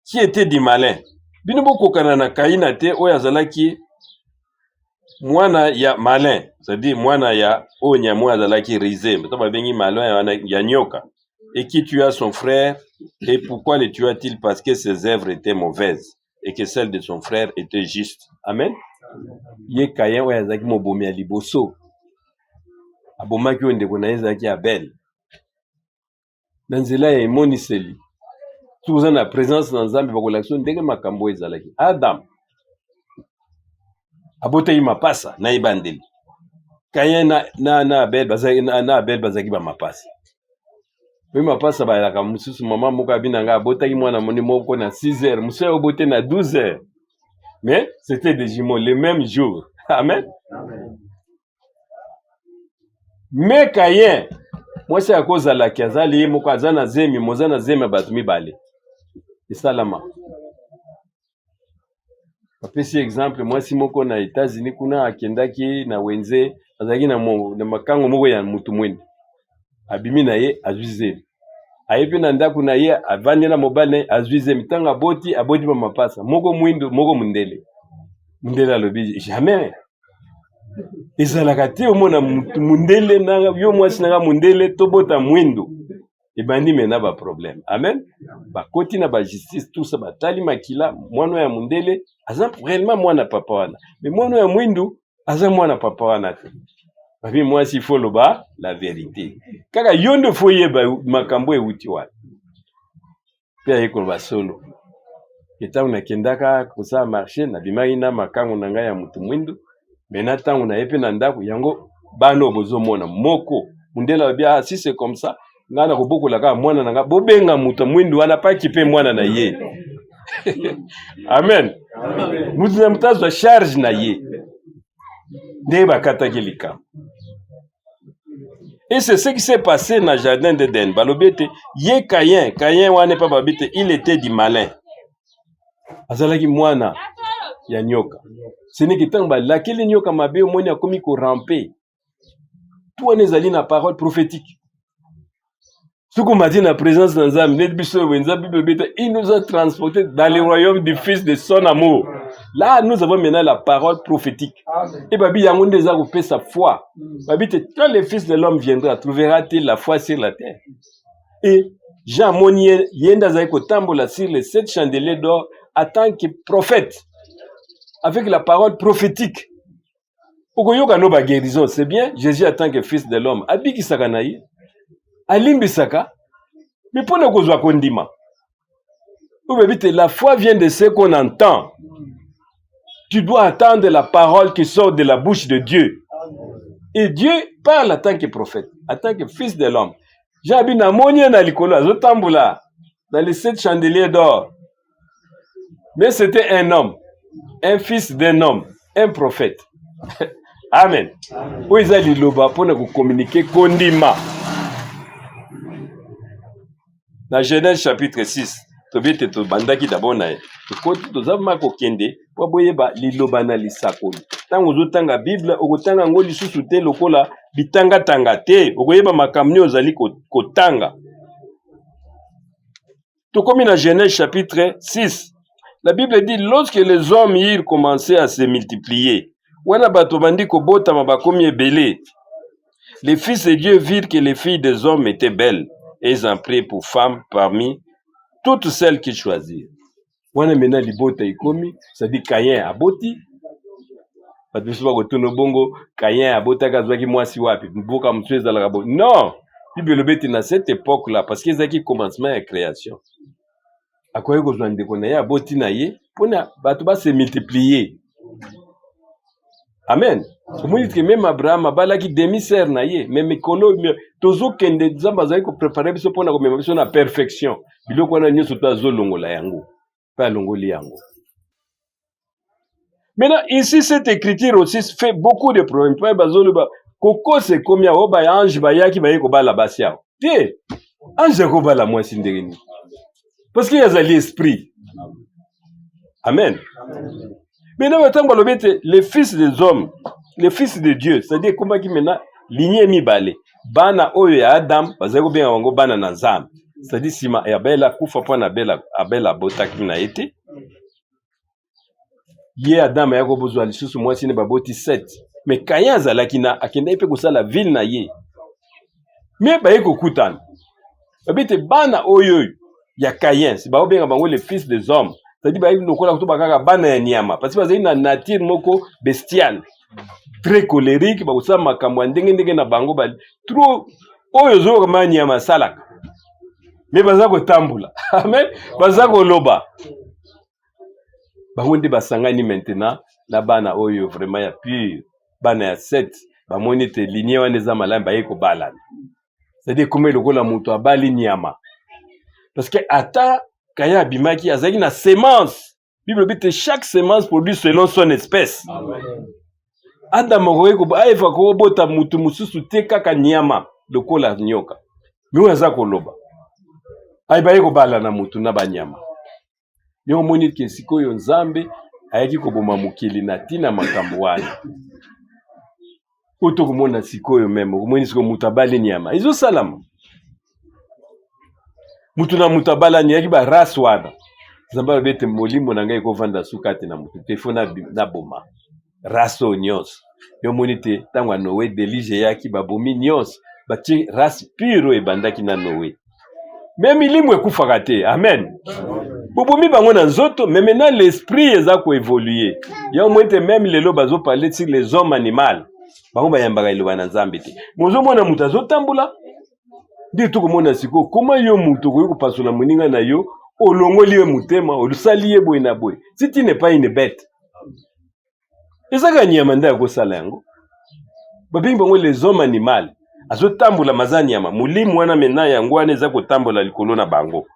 qui était du malin. Bino bokokana na Kaina te oyo azalaki mwana ya malin, c'est-à-dire mwana ya oyo nyama oyo azalaki rusé, to babengi malin wana ya nyoka. Et qui tua son frère, et pourquoi le tua-t-il? Parce que ses œuvres étaient mauvaises et que celles de son frère étaient justes. Amen. Ye Caïn oyo azalaki mobomi ya liboso, abomaki oyo ndeko na ye ezalaki Abel. Na nzela ya emoniseli, soki oza na présence na Nzambe, bakolakisa yo ndenge makambo oyo ezalaki. Adam abotaki mapasa na ebandeli. Caïn na Abel bazalaki na Abel bazalaki ba mapasa. Oyo mapasa bayalaka mosusu, mama moko abi na ngai abotaki mwana moni moko na 6 heures, mosusu abote na 12 heures. Mais c'était des jumeaux le même jour. Amen. Mais Caïn, mwasi akozalaki azali ye moko aza na zemi, moza na zemi ya bato mibale. Esalama. Bapesi exemple mwasi moko na États-Unis kuna akendaki na wenze, azalaki na makango moko ya mutu mwindu. Abimi na ye azwi zemi. Aye mpe na ndako na ye avandi na mobali na ye azwi zemi. Ntango aboti, aboti ba mapasa, moko mwindu, moko mondele. Mundele alobi jamais ezalaka te omona mutu mundele na yo mwasi na nga mundele tobota mwindo ebandi me na ba problème. Amen. Bakoti na ba justice tout ça, batali makila, mwana ya mundele aza réellement mwana papa wana, mais mwana ya mwindu aza mwana papa wana te. Babi mwasi faut loba la vérité, kaka yo nde faut yeba makambo ewuti wana. Mpe aye koloba solo ke ntango nakendaka kosala marché nabimaki na makango na ngai ya motu mwindu, me na ntango naye mpe na ndako yango bana oyo bozomona moko mundele alobi ah, si c'est comme ça ngai nakobokola kaka mwana na ngai, bobenga moto mwindu wana paki mpe mwana na ye. Amen. Moto na moto azwa charge na ye ndenge bakataki likambo. Et c'est ce qui s'est passé na jardin d'Eden. Balobi ete ye Caïn, Caïn wana epa balobi ete il était du malin. Azalaki mwana ya nyoka. Ce n'est que ntango balakeli nyoka mabe omoni akomi korampe. Tout wana ezali na parole prophétique. Soki omati na présence na Nzambe, neti biso oyo Nzambe Bible elobi ete il nous a transporté dans le royaume du Fils de son amour. Là, nous avons maintenant la parole prophétique. Et babi yango nde eza kopesa foi. Babi te quand le Fils de l'homme viendra, trouvera-t-il la foi sur la terre? Et Jean amoni ye, ye nde azali kotambola sur les sept chandeliers d'or en tant que prophète, avec la parole prophétique. Okoyoka no ba guérison, c'est bien. Jésus en tant que fils de l'homme abikisaka na ye, alimbisaka, mais mpona kozwa kondima obebi te, la foi vient de ce qu'on entend. Tu dois attendre la parole qui sort de la bouche de Dieu. Et Dieu parle en tant que prophète, en tant que fils de l'homme. Jean abi namoni ye na likolo azotambola dans les sept chandeliers d'or. Mais c'était un homme, un fils d'un homme, un prophète. Amen. Oyo eza liloba mpona kokommunike kondima. Na Genèse chapitre 6, tobi ete tobandaki d'abord na ye, tokoti toza ma kokende mpo boyeba liloba na lisakoli. Ntango ozotanga Bible, okotanga yango lisusu te lokola bitangatanga te, okoyeba makambo nini ozali kotanga. Tokomi na Genèse chapitre 6. La Bible dit lorsque les hommes eurent commencé à se multiplier, wana bato bandi kobotama bakomi ebele, les fils de Dieu virent que les filles des hommes étaient belles et ils en prirent pour femmes parmi toutes celles qu'ils choisirent. Wana mena libota ekomi, c'est-à-dire Caïn aboti, bato mosusu bakotuna bongo Caïn abotaki azwaki mwasi wapi, mboka mosusu ezalaka bo non. Bible elobi ete na cette époque là, parce que ezalaki commencement ya création, akoki kozwa ndeko na ye aboti na ye mpona bato ba se multiplier. Amen. Omoni ke meme Abraham abalaki demi sœur na ye, mais mikolo tozokende, Nzambe azali koprepare biso mpona komema biso na perfection. Biloko wana nyonso to azolongola yango, mpe alongoli yango. Maintenant, ici, cette écriture aussi fait beaucoup de problèmes. Mpe bazoloba kokosa ekomi awa, ba ange bayaki baye kobala basi awa. Te, ange akobala mwasi ndenge nini? Parce que azali esprit. Amen. Maintenant, ntango balobi ete les fils des hommes, les fils de Dieu, c'est-à-dire ekomaki maintenant lignée mibale. Bana oyo ya Adam bazali kobenga bango bana na Nzambe. C'est-à-dire nsima ya Abel akufa mpo na Abel, Abel abotaki na ye te. Ye Adam ayaki kozwa lisusu mwasi ne baboti 7. Mais Caïn azalaki na akendaki mpe kosala ville na ye. Mais baye kokutana. Babi te bana oyo ya Caïn, si baobenga bango les fils des hommes. C'est-à-dire bayebi lokola kutu bakaka bana ya nyama parce que bazali na nature moko bestiale, très colérique, bakosala makambo ya ndenge ndenge na bango ba trop oyo ozoyoka ma nyama asalaka. Mais baza kotambola. Amen. Baza koloba. Bango nde basangani maintenant na bana oyo vraiment ya pure, bana ya 7 bamoni ete lignée wana eza malamu, baye kobalana. C'est-à-dire ekomi lokola moto abali nyama. Parce que ata Caïn abimaki azalaki na semence. Bible elobi te chaque semence produit selon son espèce. Adam akoki Eva akobota moto mosusu te kaka nyama lokola nyoka. Mais oyo aza koloba aye baye kobalana moto na banyama. Yo omoni ke sikoyo Nzambe ayaki koboma mokili na ntina makambo wana. Oyo tokomona sikoyo meme, okomoni sikoyo moto abali nyama ezosalama. Moto na moto abalani yaki ba race wana. Nzambe alobi ete molimo na ngai ekovanda su kati na moto te, fo naboma race oyo nyonso. Yo omoni te ntango ya Noe deluge eyaki, babomi nyonso, batie race pure oyo ebandaki na Noe. Me milimo ekufaka te. Amen. Bobomi bango na nzoto, mais maintenant l'esprit eza koevolue. Yo omoni te meme lelo bazoparle sur les hommes animal, bango bayambaka liloba na Nzambe te. Mozomona moto azotambola nde tokomona sikoyo koma yo moto okoki kopasola moninga na yo, olongoli ye motema, osali ye boye na boye. Si tu n'es pas une bête, ezaka nyama nde akosala yango. Babengi bango les hommes animal, azotambola maza nyama. Molimo wana mena yango wana eza kotambola likolo na bango.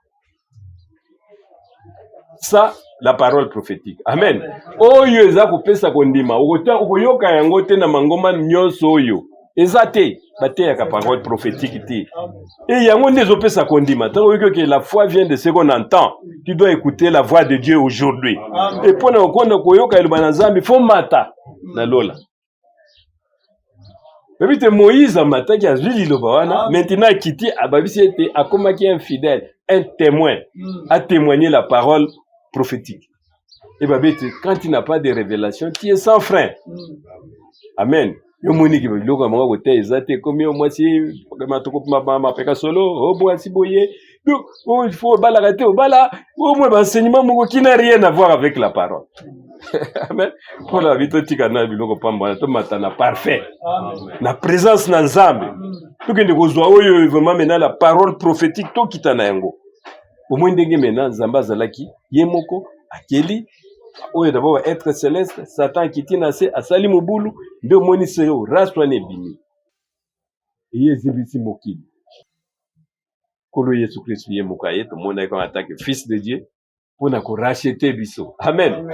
Ça, la parole prophétique. Amen. Oyo eza kopesa kondima, okoyoka yango te na mangomba nyonso oyo eza te, bateyaka parole prophétique te. E yango nde ezopesa kondima. Ntango oyoki oke la foi vient de ce qu'on entend, tu dois écouter la voix de Dieu aujourd'hui. E mpona kokonda koyoka eloba na Nzambe, fo mata na lola. Babi te Moïse amataki, azwi liloba wana, maintenant akiti, ababisi ete akomaki infidèle, un témoin, a témoigné la parole prophétique. Et babi ete quand tu n'as pas de révélation, tu es sans frein. Amen. Yo moniki biloko ya bango koteya eza te. Ekomi yo mwasi mapeka solo, o mwasi boye, il faut obalaka te, obala omoi baenseignement moko qui n'a rien à voir avec la parole. Amen. Mpona babi totika na biloko pamba wana, tomata na parfait na présence na Nzambe, tokende kozwa oyo vraiment maintenant la parole prophétique, tokita na yango. Omoi ndenge maintenant Nzambe azalaki ye moko akeli oyo d'abord ba être céleste, Satan akiti na se, asali mobulu, nde omoni se oyo race wana ebimi, eye ezibisi mokili. Nkolo Yesu Kristu ye moko aye, tomonaki kaka en tant que fils de Dieu mpona koracheter biso. Amen.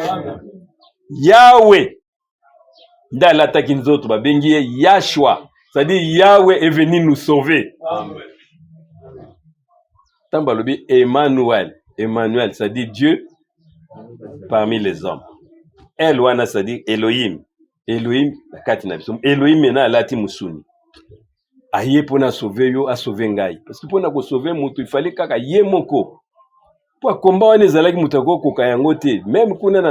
Yawe nde alataki nzoto, babengi ye Yashua, c'est-à-dire Yahweh est venu nous sauver. Ntango balobi Emmanuel, Emmanuel, c'est-à-dire Dieu parmi les hommes. El wana, c'est-à-dire Elohim, Elohim na kati na biso. Elohim mena alati mosuni, aye mpona asauve yo, asauve ngai, parce que mpona kosauve moto ifale kaka ye moko, mpo akomba wana ezalaki moto akokoka yango te. Même kuna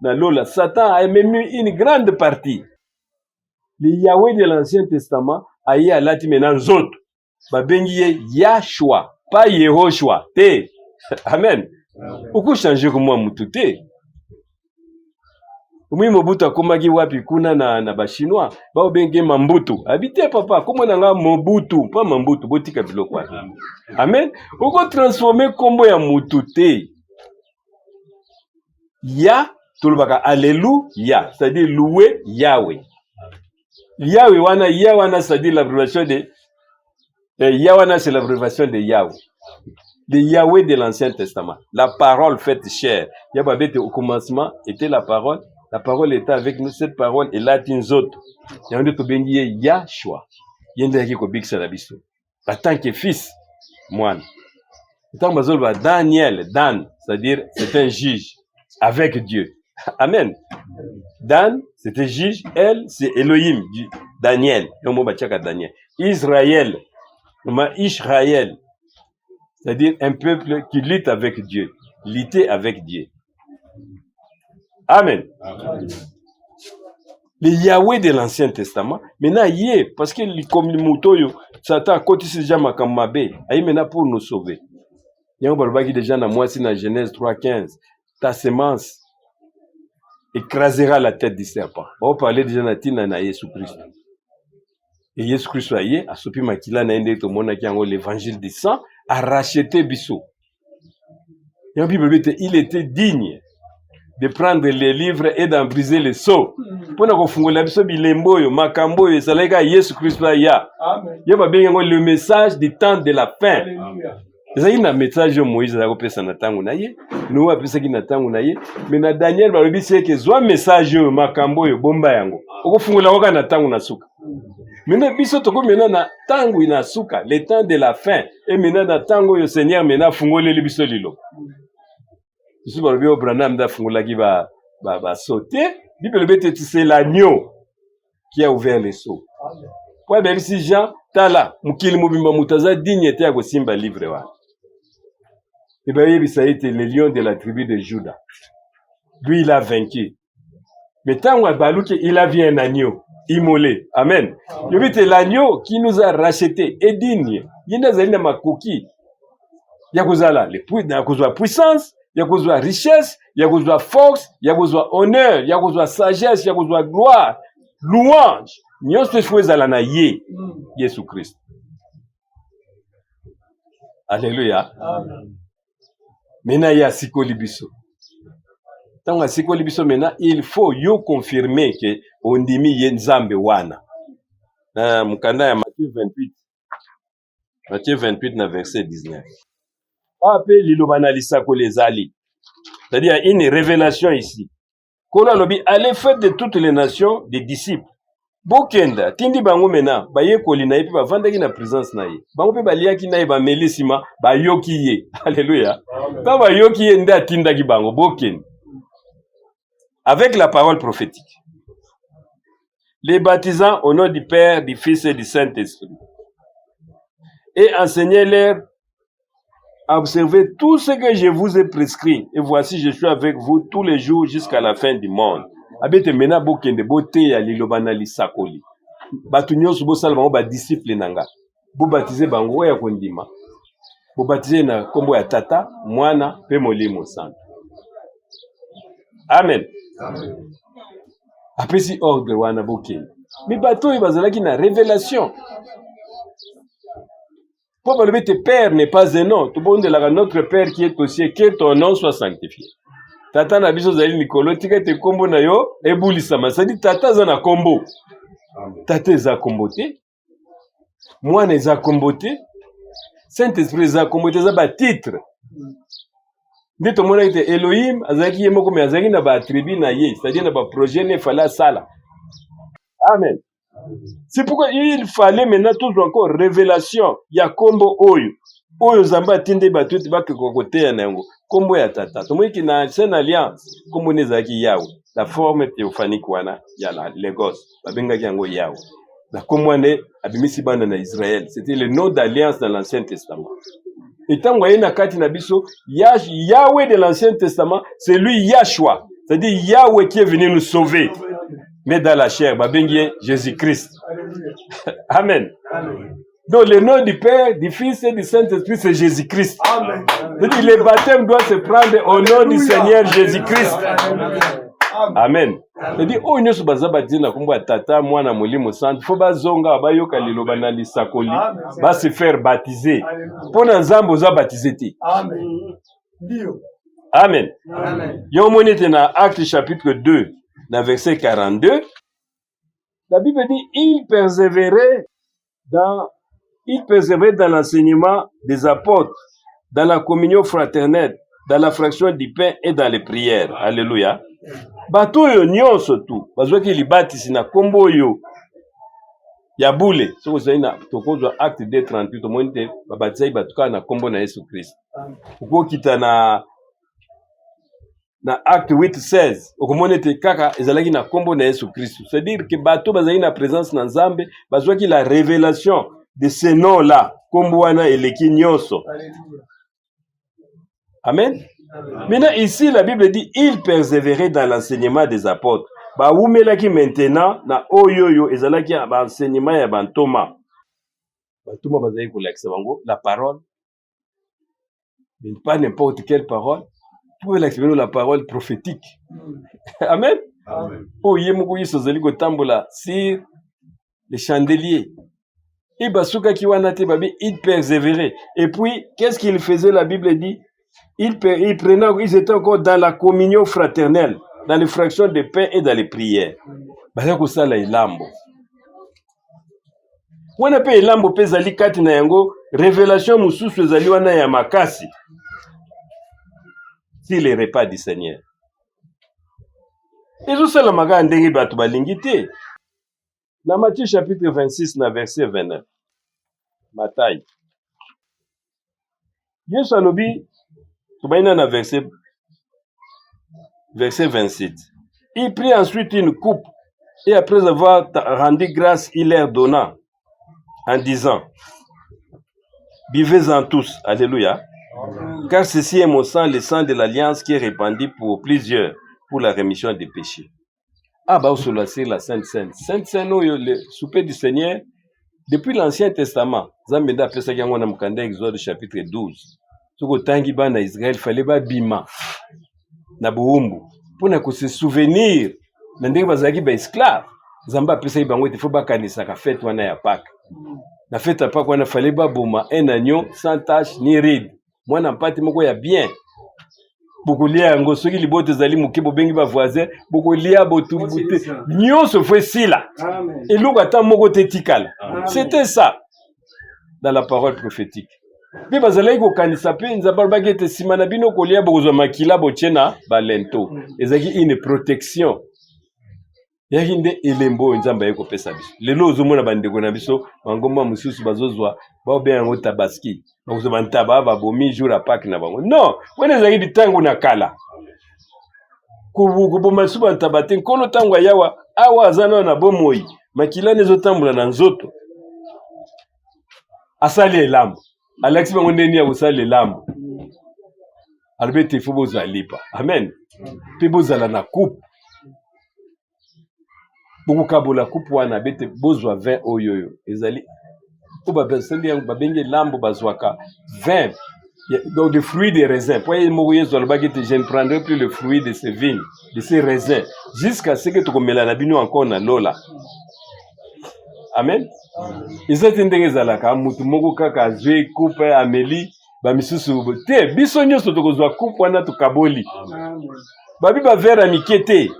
na lola, Satan amemi une grande partie. Le Yahweh de l'Ancien Testament aye, alati mena nzoto, babengi ye Yashua, pas Yehoshua te. Amen. Okochange komwa mutu te. Omoi Mobutu akomaki wapi kuna na bachinois, baobenge Mambutu. Abi te, papa, kombo na nga Mobutu, pa Mambutu, botika biloko wana. Amen. Okotransforme nkombo ya mutu te. Ya tolobaka alleluya, c'est-à-dire louer Yahweh. Yahweh wana, ya wana, c'est-à-dire l'abréviation de ya wana, c'est l'abréviation de Yahweh, le Yahweh de l'Ancien Testament, la parole faite chair. Ya babete, au commencement était la parole, la parole était avec nous, cette parole elati nzoto, yango nde tobengi ye Yashua. Ye nde ayaki kobikisa na biso en tant que fils, mwana. Ntango bazoloba Daniel, Dan, c'est-à-dire c'est un juge avec Dieu. Amen. Dan, c'était juge, El, c'est Elohim. Daniel yango batiaka Daniel. Israël, ma Israël, c'est-à-dire un peuple qui lutte avec Dieu, lutter avec Dieu. Amen. Amen. Le Yahweh de l'Ancien Testament, maintenant ye, parce que comme moto oyo Satan akotisi déjà makambo mabe, aye maintenant pour nous sauver. Yango balobaki déjà na mwasi na Genèse 3:15, ta semence écrasera la tête du serpent. Baoparle déjà na ntina na Yesu Kristo. E Yesu Kristo aye, asopi makila na ye, ndenge tomonaki yango, l'évangile du sang, aracheté biso. Yango Bible elobi ete il était digne de prendre les livres et d'en briser les sceaux, mpona kofungola biso bilembo oyo, makambo oyo ezalaki kaka Yesu Kristo aya. Ye babengi yango le message du temps de la fin. Ezalaki na message oyo Moïse azalaki kopesa na ntango na ye, Noe apesaki na ntango na ye, me na Daniel balobi si eke zwa message oyo, makambo oyo bomba yango, okofungola yango kaka na ntango na suka. Maintenant biso tokomi maintenant na ntango na suka, le temps de la fin. E maintenant na ntango oyo Seigneur maintenant afungoleli biso liloba. Biso balobi oyo Branham nde afungolaki basceaux te. Bible elobi ete c'est l'agneau qui a ouvert les sceaux, po ayebisi Jean: tala, mokili mobimba moto aza digne te ya kosimba livre wana. E bayebisa ye ete le lion de la tribu de Juda, lui il a vaincu. Mais ntango abaluki, il a vu un agneau immolé. Amen. Yobi te l'agneau qui nous a racheté est digne. Ye nde azali na makoki ya kozala ya kozwa puissance, ya kozwa richesse, ya kozwa force, ya kozwa honneur, ya kozwa sagesse, ya kozwa gloire, louange. Nyonso efo ezala na ye, Yesu Christ. Alléluia. Mena ye asikoli biso. Ntango asikoli biso, mena il faut yo confirmer ke ondimi ye Nzambe wana. Na mokanda ya Matthieu 28, Matthieu 28 na verset 19, awa mpe liloba na lisakoli ezali, c'est-à-dire une révélation ici. Nkolo alobi: "Allez, faites de toutes les nations des disciples." Bokenda, tindi bango mena bayekoli na ye, mpe bavandaki na présence na ye. Bango mpe baliaki na ye, bameli, nsima bayoki ye. Alleluya. Ntango bayoki ye nde atindaki bango: bokende avec la parole prophétique, les baptisant au nom du Père, du Fils et du Saint-Esprit, et enseignez-leur à observer tout ce que je vous ai prescrit. Et voici, je suis avec vous tous les jours jusqu'à la fin du monde. Abete mena bokende, boteya liloba na lisakoli. Bato nyonso, bosala bango badisciple na nga. Bobatize bango oyo ya kondima. Bobatize na nkombo ya Tata, Mwana mpe Molimo Santo. Amen. Apesi ordre wana, bokende. Mais bato oyo bazalaki na révélation, mpo balobi ete Père n'est pas un nom. Tobondelaka: "Notre Père qui est aux cieux, que ton nom soit sanctifié." Tata na biso ozali likolo, tika ete nkombo na yo ebulisama. C'est-à-dire Tata aza na nkombo. Tata eza nkombo te, Mwana eza nkombo te, Saint Esprit eza nkombo te, eza batitre. Nde tomonaki te Elohim azalaki ye moko, mais azalaki na baattribut na ye, c'est-à-dire na baprojet ne efale asala. Amen. C'est pourquoi il fallait maintenant toujours encore révélation ya nkombo oyo Nzambe atindi bato ete bakoka koteya na yango. Nkombo ya Tata, tomoniki na Ancienne Alliance nkombo nde ezalaki Yawe, la forme théophanique wana ya la Logos, babengaki yango Yawe. Na nkombo wana abimisi bana na Israël. C'était le nom d'alliance dans l'Ancien Testament. Ntango aye na kati na biso, Yahweh de l'Ancien Testament, c'est lui Yahshua, c'est-à-dire Yahweh qui est venu nous sauver, mais dans la chair, babengi ye Jésus-Christ. Amen. Donc le nom du Père, du Fils et du Saint-Esprit, c'est Jésus-Christ. C'est-à-dire le baptême doit se prendre au nom du Seigneur Jésus-Christ. Amen. C'est-à-dire oyo nyonso baza batie na nkombo ya Tata, Mwana, Molimo Santo, fo bazonga bayoka liloba na lisakoli, base faire baptiser. Mpo na Nzambe oza baptisé te. Amen. Yo omoni ete na Acte chapitre 2 na verset 42, la Bible dit: il persévérait dans l'enseignement des apôtres, dans la communion fraternelle, dans la fraction du pain et dans les prières. Alléluia. Bato oyo nyonso tu bazwaki libatisi na nkombo oyo ya bule. Soki ozali na, tokozwa Acte 2:38, tomoni te babatisaki bato kaka na nkombo na Yesu Kristo. Okokita na Acte 8:16, okomona ete kaka ezalaki na nkombo na Yesu Kristo. C'est-à-dire ke bato bazalaki na présence na Nzambe, bazwaki la révélation de ce nom là nkombo wana eleki nyonso. Amen. Maintenant ici, la Bible dit: il persévérait dans l'enseignement des apôtres. Bawumelaki maintenant na oyo oyo ezalaki ya baenseignement ya bantoma. Bantoma bazalaki kolakisa bango la parole, mais pas n'importe quelle parole, po elakisa bino la parole prophétique. Amen. Oyo ye moko Yesu azali kotambola sur le chandelier. E basukaki wana te, babi il persévérait. Et puis qu'est-ce qu'il faisait? La Bible dit: il prenait, ils étaient encore dans la communion fraternelle, dans les fractions de pain et dans les prières. Baza kosala elambo wana, mpe elambo mpe ezali kati na yango révélation mosusu ezali wana ya makasi si le repas du Seigneur ezosalama kaka ndenge bato balingi te. Na Matthieu chapitre 26 na verset 29, Matai, Yesu alobi, tobayina na verset 27: Il prit ensuite une coupe et après avoir rendu grâce, il leur donna en disant: "Buvez-en tous." Alléluia. Car ceci est mon sang, le sang de l'alliance qui est répandu pour plusieurs pour la rémission des péchés. Ah baosolola sur la Sainte Cène. Sainte Cène oyo, le souper du Seigneur, depuis l'Ancien Testament, Nzambe nde apesaki yango na mokanda ya Exode chapitre 12. Soki otangi bana ya Israël, fallait babima na bowumbu mpona ko se souvenir na ndenge bazalaki ba esclave. Nzambe apesaki bango ete fo bakanisaka fete wana ya Pâques. Na fete ya Pâques wana, fallait baboma un agneau sans tache ni ride, mwana mpate moko ya bien. Bokolia yango, soki libota ezali moke, bobengi ba voisin, bokolia botumbu te, nyonso fo esila, eloko ata moko te etikala. C'était ça dans la parole prophétique. Mpe bazalaki kokanisa, mpe Nzambe alobaki ete nsima na bino kolia, bokozwa makila, botie na ba linteau. Ezalaki une protection, yaki nde elembo oyo Nzambe aye kopesa biso. Lelo ozomona bandeko na biso bangomba mosusu bazozwa, baobenga yango Tabaski, bakozwa bantaba, babomi jour ya Pâques na bango. Non, wana ezalaki bitango na kala, koboma lisusu bantaba te. Nkolo ntango ayawa awa, aza nano na bomoi, makila ezotambola na nzoto. Asali elambo, alakisi bango ndenge ya kosala elambo. Alobi ete fo bozwa lipa, amen, mpe bozala na coupe, bokokabola coupe wana bete bozwa vin oyo. Oyo ezali oyo basali yango, babengi elambo, bazwaka vin, donc le fruit de raisin, po ye moko Yesu alobaki ete: "Je ne prendrai plus le fruit de ces vignes, de ces raisins, jusqu'à ce que tokomela na bino encore na lola." Amen. Eza te ndenge ezalaka mutu moko kaka azwi coupe, ameli, bamisusu te. Biso nyonso tokozwa coupe wana, tokaboli. Babi ba verre ya mike te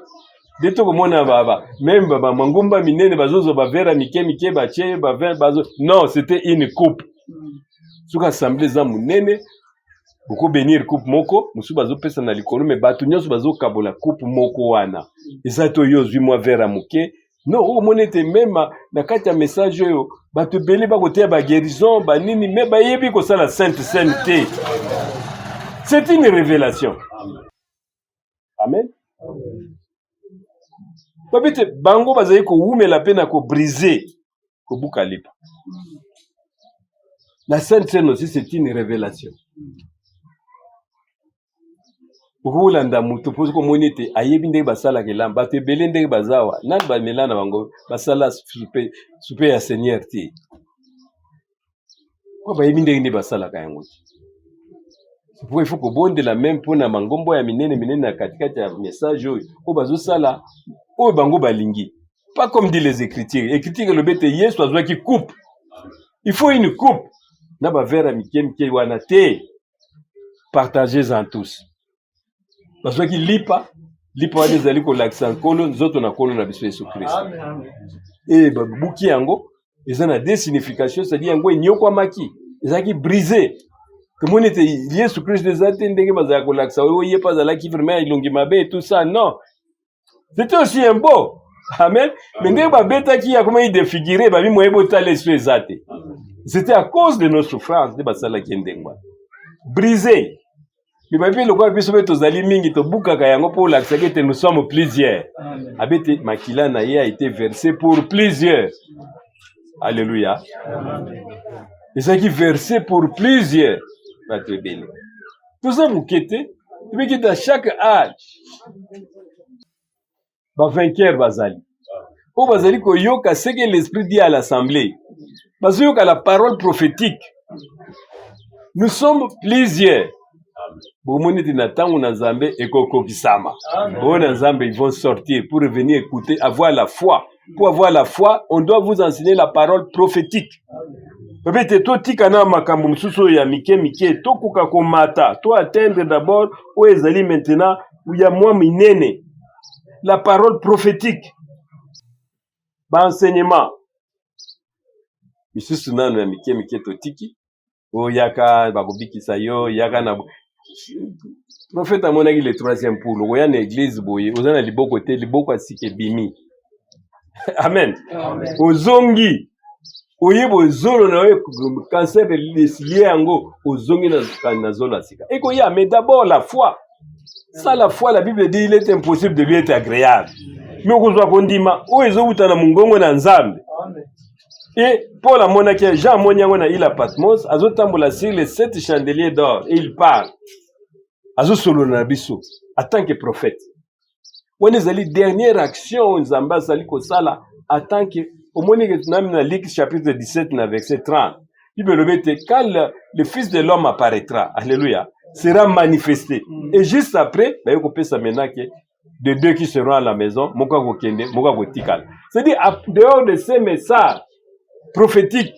nde tokomona baba même bamangomba minene bazozwa ba verre ya mike mike, batie ba vin bazo. Non, c'était une coupe. Soki assemblée eza monene, bokobénir coupe moko, mosusu bazopesa na likolo, mais bato nyonso bazokabola coupe moko wana. Eza te oyo ozwi mwa verre ya moke. Non, okomona ete même na kati ya message oyo, bato ebele bakoteya ba guérison, banini, mais bayebi kosala Sainte Cène te. C'est une révélation. Amen. Babi te bango bazali kowumela mpe na kobriser, kobuka lipa. La Sainte Cène aussi, c'est une révélation. Okolanda moto mpo soki omoni ete ayebi ndenge basalaka elamba. Bato ebele ndenge baza awa, nani bamela na bango basala souper ya Seigneur te, po bayebi ndenge nde basalaka yango te. Po il faut kobondela même mpona mangombo ya minene minene na katikati ya message oyo, oyo bazosala oyo bango balingi, pas comme dit les Écritures. Écriture elobi ete Yesu azwaki coupe. Il faut une coupe na ba verre ya mike mike wana te. Partagez en tous. Bazwaki lipa. Lipa wana ezali kolakisa Nkolo, nzoto na Nkolo na biso Yesu Kristo. E babuki yango, eza na deux significations, c'est-à-dire yango enyokwamaki, ezalaki brisé. Tomoni ete Yesu Kristo eza te ndenge bazalaka kolakisa oyo ye mpe azalaki vraiment elongi mabe et tout ça. Non, c'était aussi un beau. Amen. Mais ndenge babetaki ye, akomaki défiguré, babi moye botala eso eza te. C'était à cause de nos souffrances nde basalaki ye ndenge wana, brisé. Mais babi mpe lokola biso mpe tozali mingi, tobukaka yango mpo olakisaki ete nous sommes plusieurs. Abe te makila na ye a été versé pour plusieurs. Alléluia. Ezalaki versé pour plusieurs, bato ebele. Toza moke te, tobiki ete à chaque âge ba vainqueur bazali, oyo bazali koyoka ce que l'Esprit dit à l'assemblée, bazoyoka la parole prophétique. Nous sommes plusieurs. Bomoni ete na ntango na Nzambe ekokokisama, oyo na Nzambe, ils vont sortir pour revenir écouter, avoir la foi. Pour avoir la foi, on doit vous enseigner la parole prophétique. Pepe ete totika na makambo mosusu oyo ya mike mike, tokoka komata, to atteindre d'abord oyo ezali maintenant ya mwa minene, la parole prophétique. Ba enseignement misusu nano ya mike mike totiki. Oyo yaka, bakobikisa yo, yaka na prophète amonaki le troisième pull. Okoya na église boye, oza na liboko te, liboko ya sika ebimi. Amen. Ozongi, oyeba ozolo na yo, cancer lie yango, ozongi na zolo ya sika ekoya. Mais d'abord la foi. Sans la foi, la Bible dit, il est impossible de lui être agréable. Mais okozwa kondima oyo ezowuta na mongongo na Nzambe. Et Paul amonaki, Jean amoni yango na île ya Patmos, azotambola sur les sept chandeliers d'or et il parle. Azosolola na biso en tant que prophète. Wana ezali dernière action oyo Nzambe azali kosala en tant que omoni ke nami na Luc chapitre 17 na verset 30. Bible elobi ete quand le fils de l'homme apparaîtra, alléluia, sera manifesté. Et juste après, baye kopesa maintenant que de deux qui seront à la maison, moko akokende, moko akotikala. C'est-à-dire, dehors de ces messages prophétiques,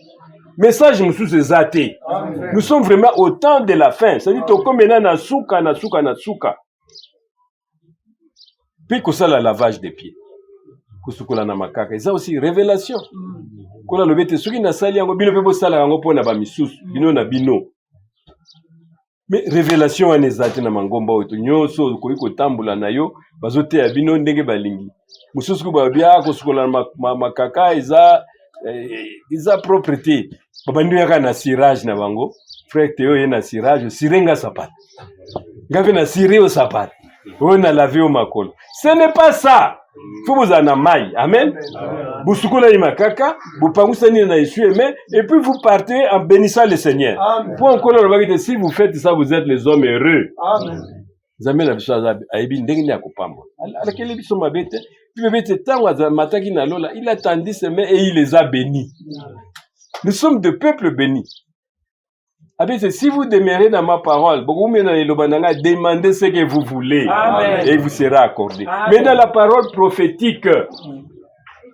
message mosusu eza te. Nous sommes vraiment au temps de la fin. C'est-à-dire, tokomi na na suka, na suka, na suka. Puis kosala lavage des pieds. Kosukola na makaka. Eza aussi révélation. Kola lobi ete soki nasali yango, bino mpe bosalaka yango mpona bamisusu, bino na bino. Mais révélation wana eza te na mangomba oyo to nyonso okoki kotambola na yo, bazoteya bino ndenge balingi. Mosusu ku balobi ah, kosukola na makaka eza propre te. Babandi oyaka na cirage na bango. Frère Théo ye na cirage, osire nga sapata. Nga mpe na cire yo sapata. Oyo na lave yo makolo. Ce n'est pas ça. Faut bozala na mai. Amen. Bosukolani makaka, bopangusani na essuie-main, et puis vous partez en bénissant le Seigneur. Po Nkolo alobaki te, si vous faites ça, vous êtes les hommes heureux. Nzambe na biso aza ayebi ndenge nini ya kopambola. Alakeli biso mabe te. Bible ete ntango amataki na lola, il a tendu ses mains et il les a bénis. Nous sommes de peuples bénis. Abese, si vous demeurez dans ma parole, demandez ce que vous voulez. Amen. Et il vous sera accordé. Amen. Mais dans la parole prophétique,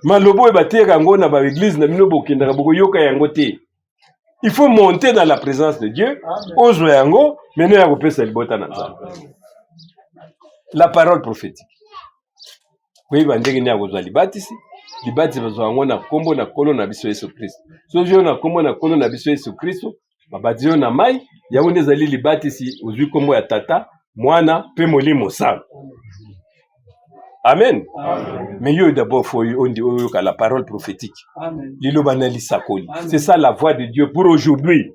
malobo ebateyaka yango na baeglise na bino bokendaka bokoyoka yango te. Il faut monter dans la présence de Dieu, ozwa yango, meno ya kopesa libota na Nzambe. La parole prophétique. Koyeba ndenge nini ya kozwa libatisi, libatisi bazwa yango na nkombo na Nkolo na biso Yesu Kristo. Soki oyo na nkombo na Nkolo na biso Yesu Kristo, babatizi yo na mai, yango nde ezali libatisi, ozwi nkombo ya Tata, Mwana mpe Molimo Santu. Amen. Amen. Mais yo d'abord faut oyoka la parole prophétique. Amen. Liloba na lisakoli. C'est ça la voix de Dieu pour aujourd'hui.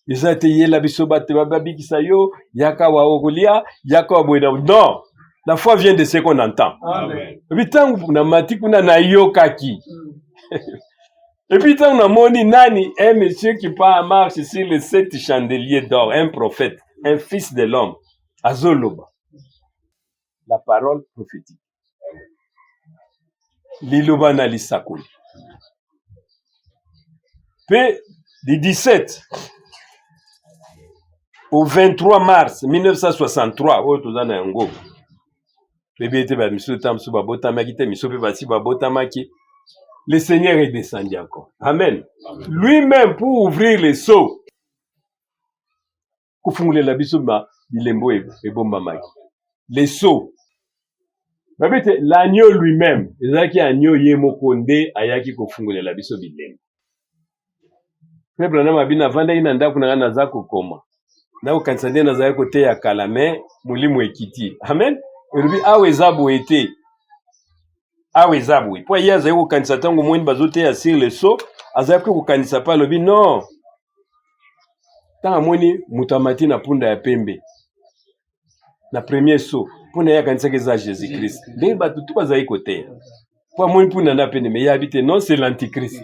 Eza te yela biso bato babikisa yo, yaka wa okolia, yaka wa boye na non. La foi vient de ce qu'on entend. Amen. Et puis ntango namati kuna nayokaki. Et puis ntango namoni nani, un monsieur qui part en marche sur les sept chandeliers d'or, un prophète, un fils de l'homme, azoloba. La parole prophétique. Liloba na lisakoli. Pe du 17 au 23 mars 1963, oyo toza na yango, toyebi ete bamisusu ta mosusu babotamaki te, misusu mpe basi babotamaki. Le Seigneur est descendu encore. Amen. Lui-même pour ouvrir les sceaux. Kofungolela biso ba bilembo ebombamaki. Les sceaux. Babi te l'agneau lui-même, ezalaki agneau ye moko nde ayaki kofungolela biso bilembo. Frère Branham abi navandaki na ndako na ngai naza kokoma. Nakokanisa nde nazalaki koteya kala me molimo ekiti. Amen. Elobi awa eza boye te. Awa eza boye. Po ye azali kokanisa ntango omoni bazoteya sur le sceau, azalaki kokanisa pe alobi non. Ntango amoni moto amati na punda ya pembe na premier sceau, mpo na ye akanisaki eza Jésus Christ. Ndenge bato tu bazali koteya. Po amoni mpunda na pene, me ye abi te non, c'est l'antichrist.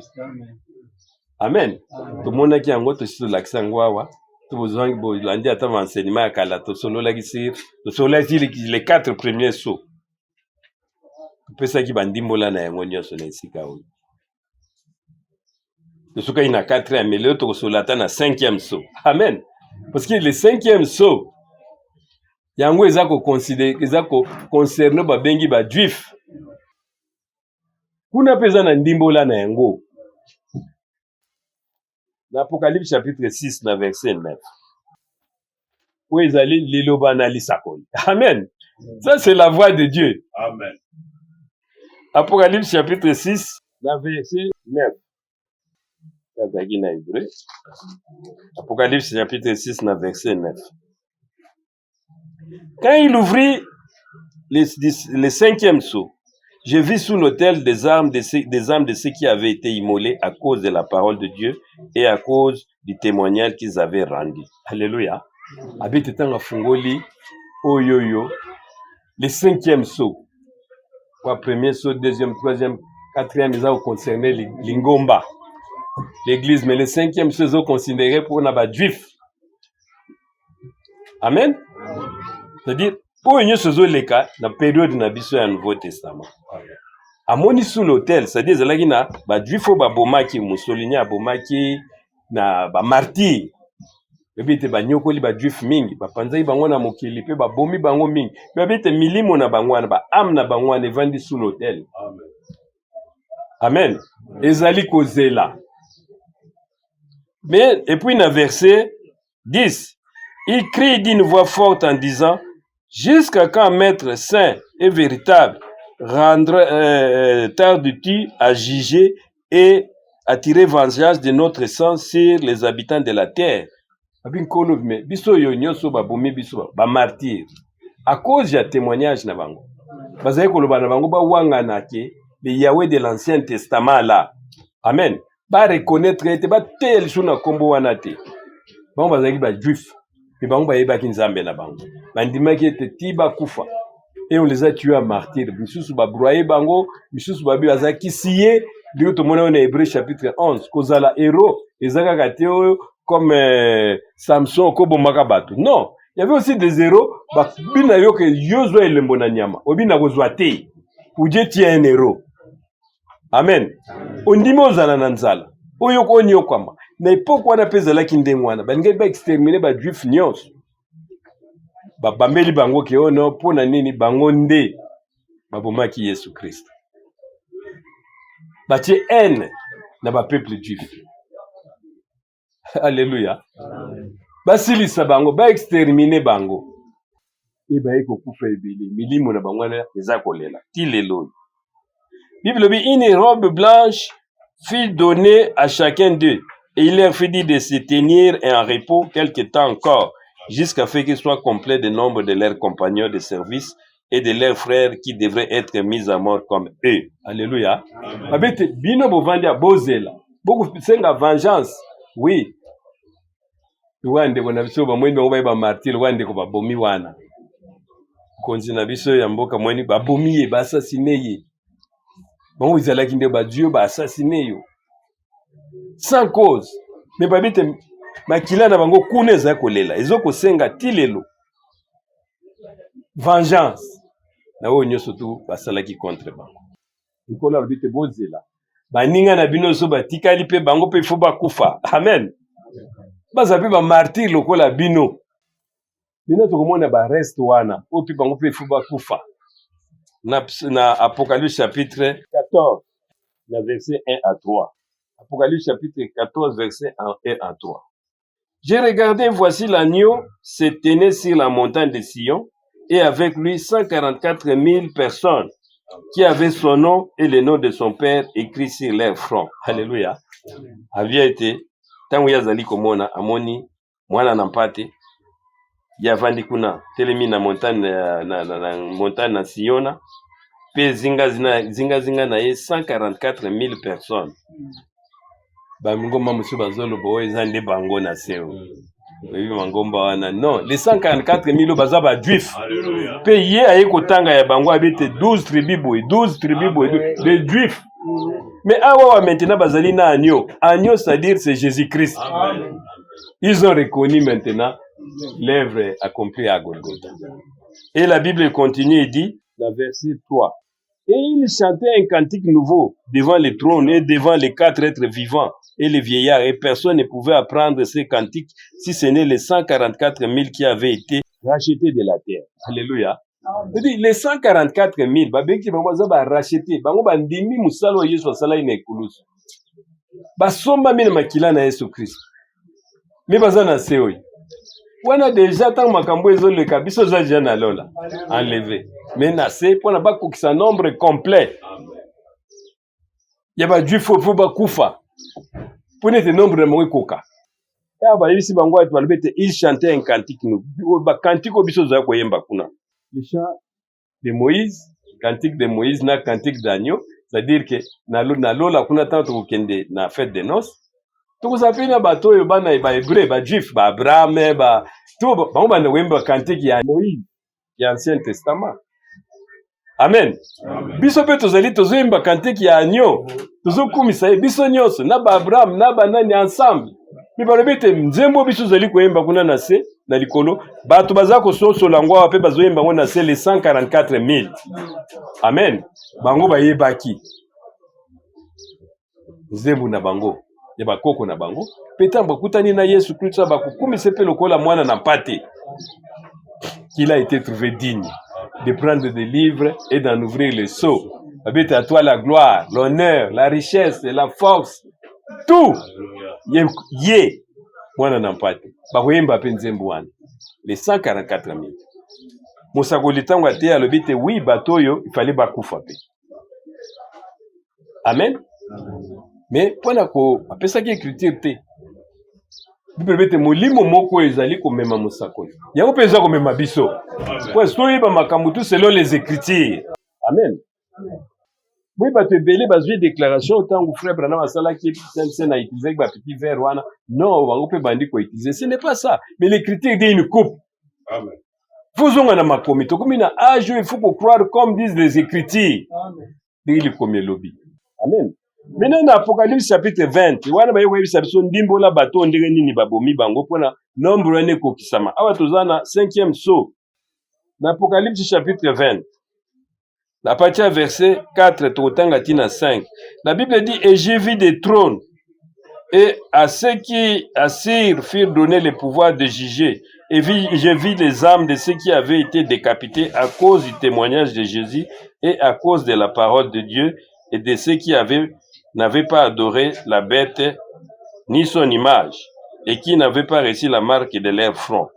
Amen. Tomonaki yango, tosi tolakisa yango awa. To bozwangi bolandi ata ba enseignement ya kala, tosololaki sur, tosololaki les quatre premiers sceaux. Topesaki bandimbola na yango nyonso na esika oyo. Tosukaki na quatrième, mais lelo tokosolola ata na cinquième sceau. Amen. Parce que le cinquième sceau, yango eza koconsidere, eza koconcerne babengi ba juif. Kuna mpe eza na ndimbola na yango. Na Apocalypse chapitre 6 na verset 9. Oyo ezali liloba na lisakoli. Amen. Ça c'est la voix de Dieu. Amen. Apocalypse chapitre 6 na verset 9. Azalaki na hébreu. Apocalypse chapitre 6 na verset 9. Quand il ouvrit le cinquième sceau, je vis sous l'autel des âmes de ceux qui avaient été immolés à cause de la parole de Dieu et à cause du témoignage qu'ils avaient rendu. Alléluia. Abete tanga fungoli oyoyo le cinquième sceau. Quoi, premier sceau, deuxième, troisième, Quatrième eza koconcerne lingomba, l'église, mais le cinquième so ezoconsidere mpona bajuif. Amen. C'est-à-dire oyo nyonso ezoleka na periode na biso ya Nouveau Testament. Amoni sous l'autel, c'est-à-dire ezalaki na bajuif oyo babomaki, Mussolini abomaki na bamartyre. Oyebi ete banyokoli bajuif mingi, bapanzaki bango na mokili mpe babomi bango mingi. Mpe bayebi ete milimo na bango wana, baame na bango wana evandi sous l'autel. Amen. Ezali kozela. Mais et puis na verset 10, il crie d'une voix forte en disant: jusqu'à quand, Maître saint et véritable, rendre tardes-tu à juger et à tirer vengeance de notre sang sur les habitants de la terre? Abi Nkolo, me biso oyo nyonso babomi biso, bamartyre, à cause ya témoignage na bango, bazali koloba na bango, bawangana ke le Yahweh de l'Ancien Testament là, amen, bareconnaître ete bateya lisusu na nkombo wana te. Bango bazalaki bajuif, mpe bango bayebaki Nzambe na bango, bandimaki ete ti bakufa. Et on les a tués à martyr. Misusu babroye bango, misusu babi bazalaki sie. Ndenge tomoni oyo na Hébreu chapitre 11, kozala héros eza kaka te oyo comme Samson okobomaka bato. Non, il y avait aussi des héros. Babina yo ke yo zwa elembo na nyama, obina kozwa te. Pour Dieu, tu es un héros. Amen. Ondimi ozala na nzala oyo onyokwama. Na epoke wana mpe ezalaki ndenge wana, balingaki baextermine bajuif nyonso. Babambeli bango ke ono mpo na nini bango nde babomaki Yesu Kristo. Batie haine na bapeuple juif. Alleluya. Basilisa bango, baextermine bango, e baye kokufa ebele. Milimo na bango wana eza kolela ti lelo oyo. Bible elobi: une robe blanche fut donnée à chacun d'eux et il leur fut dit de se tenir en repos quelque temps encore, jusqu'à ce qu'il soit complet le nombre de leurs compagnons de service et de leurs frères qui devraient être mis à mort comme eux. Alléluia. Babete bino bovandi ya bozela, bokosenga vengeance. Oui, wana ndeko na biso bamweni bango baye bamartyre, wana ndeko babomi wana mokonzi na biso ya mboka, mweni babomi ye, baassassine ye. Bango ezalaki nde badio baassassine yo sans cause. Me babi te makila na bango kuna ezali kolela, ezokosenga ti lelo vengeance na oyo nyonso tu basalaki contre bango. Nkolo alobi te bozela, baninga na bino so batikali mpe bango mpe ifo bakufa. Amen. Baza mpe bamartyre lokola bino. Bino tokomona bareste wana oyo mpe bango mpe ifo bakufa. Na Apocalypse chapitre 14 na verset 1 à 3. Apocalypse chapitre 14 verset 1 à 3. J'ai regardé, voici l'agneau se tenait sur la montagne de Sion et avec lui 144 000 personnes qui avaient son nom et le nom de son père écrit sur leur front. Alléluia. Avia ete ntango ye azali komona, amoni mwana na mpate, ye avandi kuna, telemi na montagne na montagne na Siona, mpe zingazinga na ye 144 000 personnes. Bangomba mosusu bazoloba oyo eza nde bango na se oyo oyebi mangomba wana. Non, les 144 000 oyo baza bajuif. Mpe ye aye kotanga ya bango, abi ete 12 tribu boye, 12 tribu boye, les juifs. Mais awa wa maintenant bazali na agneau. Agneau, c'est-à-dire c'est Jésus-Christ. Ils ont reconnu maintenant l'œuvre accomplie à Golgotha. Et la Bible continue et dit dans verset 3: et il chantait un cantique nouveau devant le trône et devant les quatre êtres vivants et les vieillards. Et personne ne pouvait apprendre ces cantiques si ce n'est les 144 000 qui avaient été rachetés de la terre. Alléluia. C'est-à-dire, les 144 000, babeki bango baza baracheté, bango bandimi mosala oyo Yesu asalaki na ekulusu. Basombami na makila na Yesu Kristo. Me baza na se oyo. Wana deja ntango makambo ezoleka, biso oza deja na lola, enlevé. Mais na se mpona bakokisa nombre complet ya bajuif oyo fo bakufa mpona ete nombre na bango ekoka. Awa bayebisi bango ete balobi ete il chantait un cantique nouveau. Bacantique oyo biso ozala koyemba kuna, le chant de Moïse, cantique de Moïse na cantique d'agneau. C'est-à-dire que na lola kuna, ntango tokokende na fête de noces, tokozala mpe na bato oyo bana bahébreu, bajuif, baabraham, ba to bango banda koyemba cantique ya Moïse ya Ancien Testament. Amen. Biso mpe tozali tozoyemba kantiki ya agneau, tozokumisa ye biso nyonso na ba Abraham na banani ensemble. Mpe balobi ete nzembo biso tozali koyemba kuna na se na likolo, bato baza kososola yango awa mpe bazoyemba yango na se les 144 000. Amen. Bango bayebaki nzembo na bango ya bakoko na bango, mpe ntango bakutani na Yesu Kristo, bakokumisa mpe lokola mwana na mpate qu'il a été trouvé digne de prendre des livres et d'en ouvrir les sceaux. Babete à toi la gloire, l'honneur, la richesse et la force, tout. Ye, ye mwana na mpate. Bakoyemba mpe nzembo wana les 144 000. Mosakoli ntango ateya alobi te oui, bato oyo ifale bakufa mpe. Amen. Mais mpona ko apesaki écriture te. Bible elobi ete molimo moko ezali komema mosakoli, yango mpe eza komema biso po toyeba makambo tout selon les écritures. Amen. Boyi bato ebele bazwi déclaration ntango frère Branham asalaki scène, na utilisaki ba petit verre wana. Non, bango mpe bandi koutiliser. Ce n'est pas ça, mais l'écriture dit une coupe. Amen. Fozonga na makomi. Tokomi na âge oyo il faut croire comme disent les écritures, ndenge likomi elobi. Amen. Maintenant, na Apocalypse chapitre 20 wana, baye koyebisa biso ndimbola bato oyo ndenge nini babomi bango mpona nombre wana ekokisama. Awa toza na cinquième sceau. Na Apocalypse chapitre 20, à partir ya verset 4, tokotanga ntina 5. La Bible dit: «Et j'ai vu des trônes, et à ceux qui assirent furent donné le pouvoir de juger. Et j'ai vu les âmes de ceux qui avaient été décapités à cause du témoignage de Jésus et à cause de la parole de Dieu, et de ceux qui n'avaient pas adoré la bête ni son image, et qui n'avaient pas reçu la marque de leur front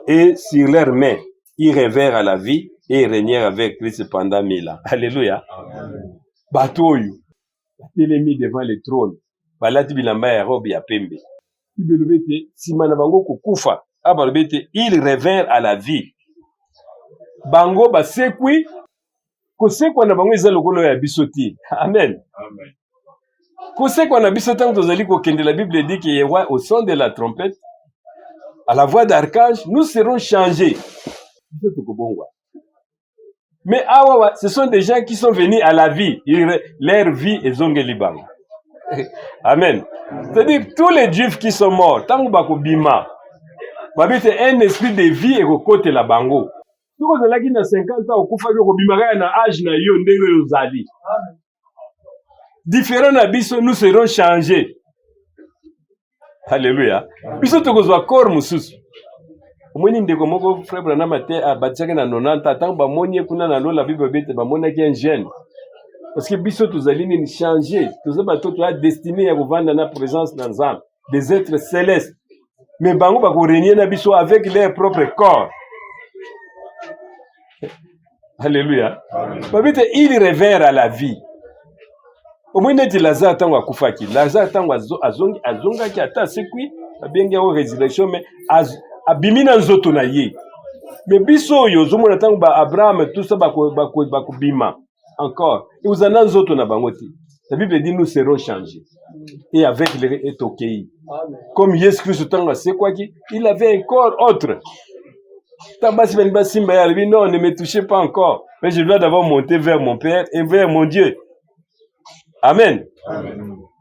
et sur leurs mains. Ils revinrent à la vie et régnèrent avec Christ pendant 1000 ans.» Alléluia. Bato oyo batelemi devant le trône, balati bilamba ya robe ya pembe. Bible elobi ete nsima na bango kokufa, awa balobi ete ils revinrent à la vie. Bango basekwi. Kosekwa na bango eza lokola oyo ya biso te. Amen. Amen. Kosekwa na biso, ntango tozali kokende, la Bible dit que au son de la trompette, à la voix d'archange, nous serons changés. Biso tokobongwa. Mais awa, ce sont des gens qui sont venus à la vie. Leur vie ezongeli bango. Amen. C'est-à-dire tous les juifs qui sont morts, ntango bakobima, babi te un esprit de vie ekokotela bango. Soki ozalaki na 50 ans, okufaki, okobima kaka na âge na yo ndenge oyo ozali. Différent na biso, nous serons changés. Alléluia. Biso tokozwa corps mosusu. Omoni ndeko moko, frère Branham te, abatiaki na 90. Ntango bamoni ye kuna na lola, Bible ete bamonaki un jeune, parce que biso tozali nini? Changé. Toza bato toya destiné ya kovanda na présence na Nzambe, des êtres célestes. Mais bango bakorégner na biso avec leur propre corps. Alléluia. Babi te ils revinrent à la vie. Omoni neti Lazare, ntango akufaki, Lazare ntango azongaki, ata asekwi, babengi yango résurrection, mais abimi na nzoto na ye. Mais biso oyo ozomona, ntango ba Abraham, tout ça, bakobima encore, ekozala na nzoto na bango te. La Bible dit: nous serons changés et avec le etokei comme Yesu Kristo. Ntango asekwaki, il avait un corps autre. Ntango basi balingi basimba ye, alobi: «Non, ne me touchez pas encore, mais je dois d'abord monter vers mon père et vers mon Dieu.» Amen.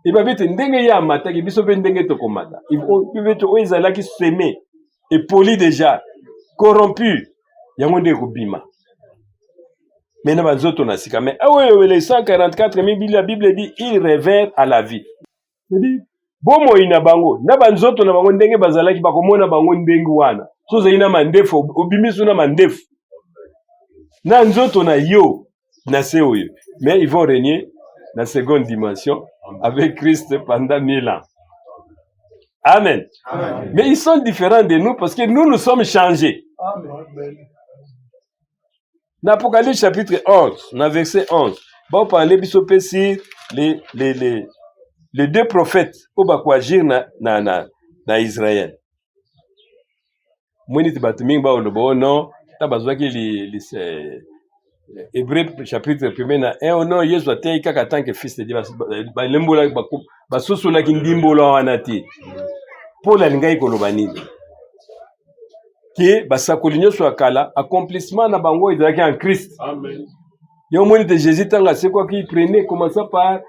Ebabi ete ndenge ye amataki, biso mpe ndenge tokomata. Bible ete oyo ezalaki semé epoli déjà corrompu, yango nde ekobima mais na banzoto na sika. Mais oyo les 144 000, la Bible dit: ils revinrent à la vie. C'est-à-dire bomoi na bango na banzoto na bango ndenge bazalaki, bakomona bango ndenge wana. So ozali na mandefu, obimiso na mandefu na nzoto na yo na se oyo. Mais ils vont régner na seconde dimension avec Christ pendant 1000 ans. Amen. Amen. Mais ils sont différents de nous parce que nous, nous sommes changés. Amen. Dans Apocalypse chapitre 11, dans verset 11, bon, parler biso pe sur les deux prophètes oyo bakoagir na Israël. Moni te bato mingi baoloba o non, ta bazwaki li, Hébreu chapitre premier na 1, oh non, Yesu ateyaki kaka tant que fils de Dieu. Balembolaki, basosolaki ndimbola wana te. Paul alingaki koloba nini? Ke basakoli nyonso ya kala, accomplissement na bango ezalaki en Christ. Amen. Yo omoni te Jésus ntango asekwaki, prenez, commença par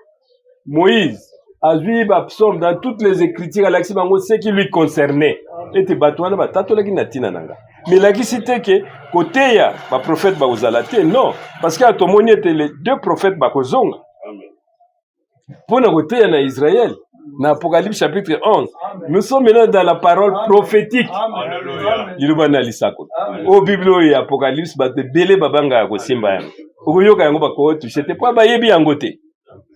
Moïse, azwi ba psaume, dans toutes les écritures alakisi bango ce qui lui concernait, ete bato wana batatolaki na ntina na nga. Mais elakisi te ke koteya baprophète bakozala te, non, parce que tomoni ete les deux prophètes bakozonga Amen. mpo na koteya na Israël na Apocalypse chapitre 11. Nous sommes maintenant dans la parole prophétique. Alléluia. Liloba na lisako oyo, Bible oyo ya Apocalypse, bato ebele babangaka kosimba yango. Okoyoka yango, bakotoucher te mpo bayebi yango te.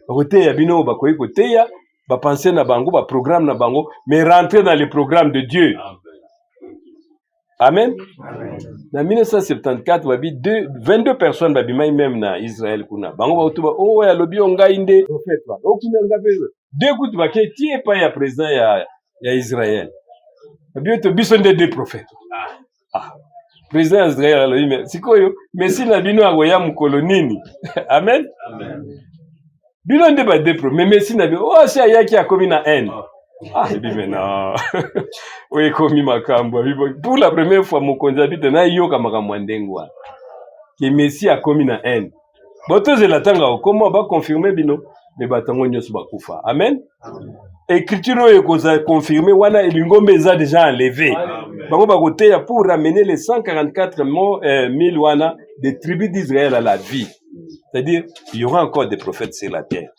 Bakoteya bino oyo bakoki koteya bapense na bango, baprogramme na bango, mais rentrer dans le programme de Dieu. Amen. Amen. Na 1974 babi 22 personnes babimai même na Israël kuna. Bango bautuba oyo alobi yo ngai nde prophète wana okuna nga mpe deux kutu bake ti epai ya président ya Israël, babi oyo to biso nde deux prophètes. Ah. Président ya Israël alobi: "Mais sikoyo messie na bino akoya mokolo nini?" Amen. Amen. Bino nde ba deux prophètes, mais messie na bino oyo asi ayaki, akomi na Inde. Ah, ebi maintenant oyo ekomi makambo. Abi pour la première fois mokonzi abi te nayoka makambo ya ndenge wana ke messie akomi na Inde. Botozela ntango akokoma, baconfirme bino. Me bato yango nyonso bakufa. Amen. Écriture oyo ekozala confirme wana, elingombe eza déjà enlevé. Amen. Bango bakoteya pour ramener les 144 mille wana des tribus d'Israël à la vie, c'est-à-dire il y aura encore des prophètes sur la terre.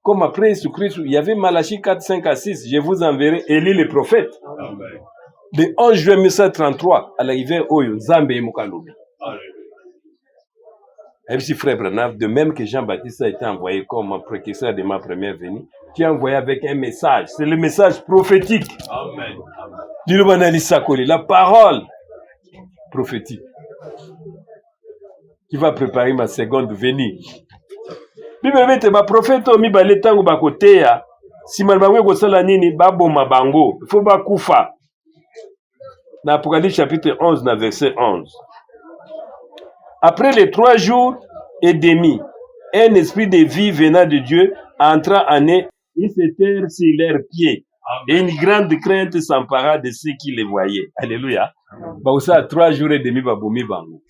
Comme après Jésus-Christ, il y avait Malachie 4, 5 à 6: "Je vous enverrai Élie le prophète." Amen. Le 11 juin 1933, à l'arrivée oyo Nzambe ye moko alobi. Alléluia. Ayebisi frère Branham: "De même que Jean-Baptiste a été envoyé comme un précurseur de ma première venue, tu es envoyé avec un message." C'est le message prophétique. Amen. Amen. Liloba na lisakoli, la parole prophétique qui va préparer ma seconde venue. Bible elobi ete baprofete oyo mibale, ntango bakoteya, nsima na bango ekosala nini? Baboma bango, ifo bakufa. Na Apocalypse chapitre 11 na verset 11: "Après les 3 jours et demi, un esprit de vie venant de Dieu entra en eux, ils se tinrent sur leurs pieds et une grande crainte s'empara de ceux qui les voyaient." Alléluia. Bakosala 3 jours et demi, babomi bango.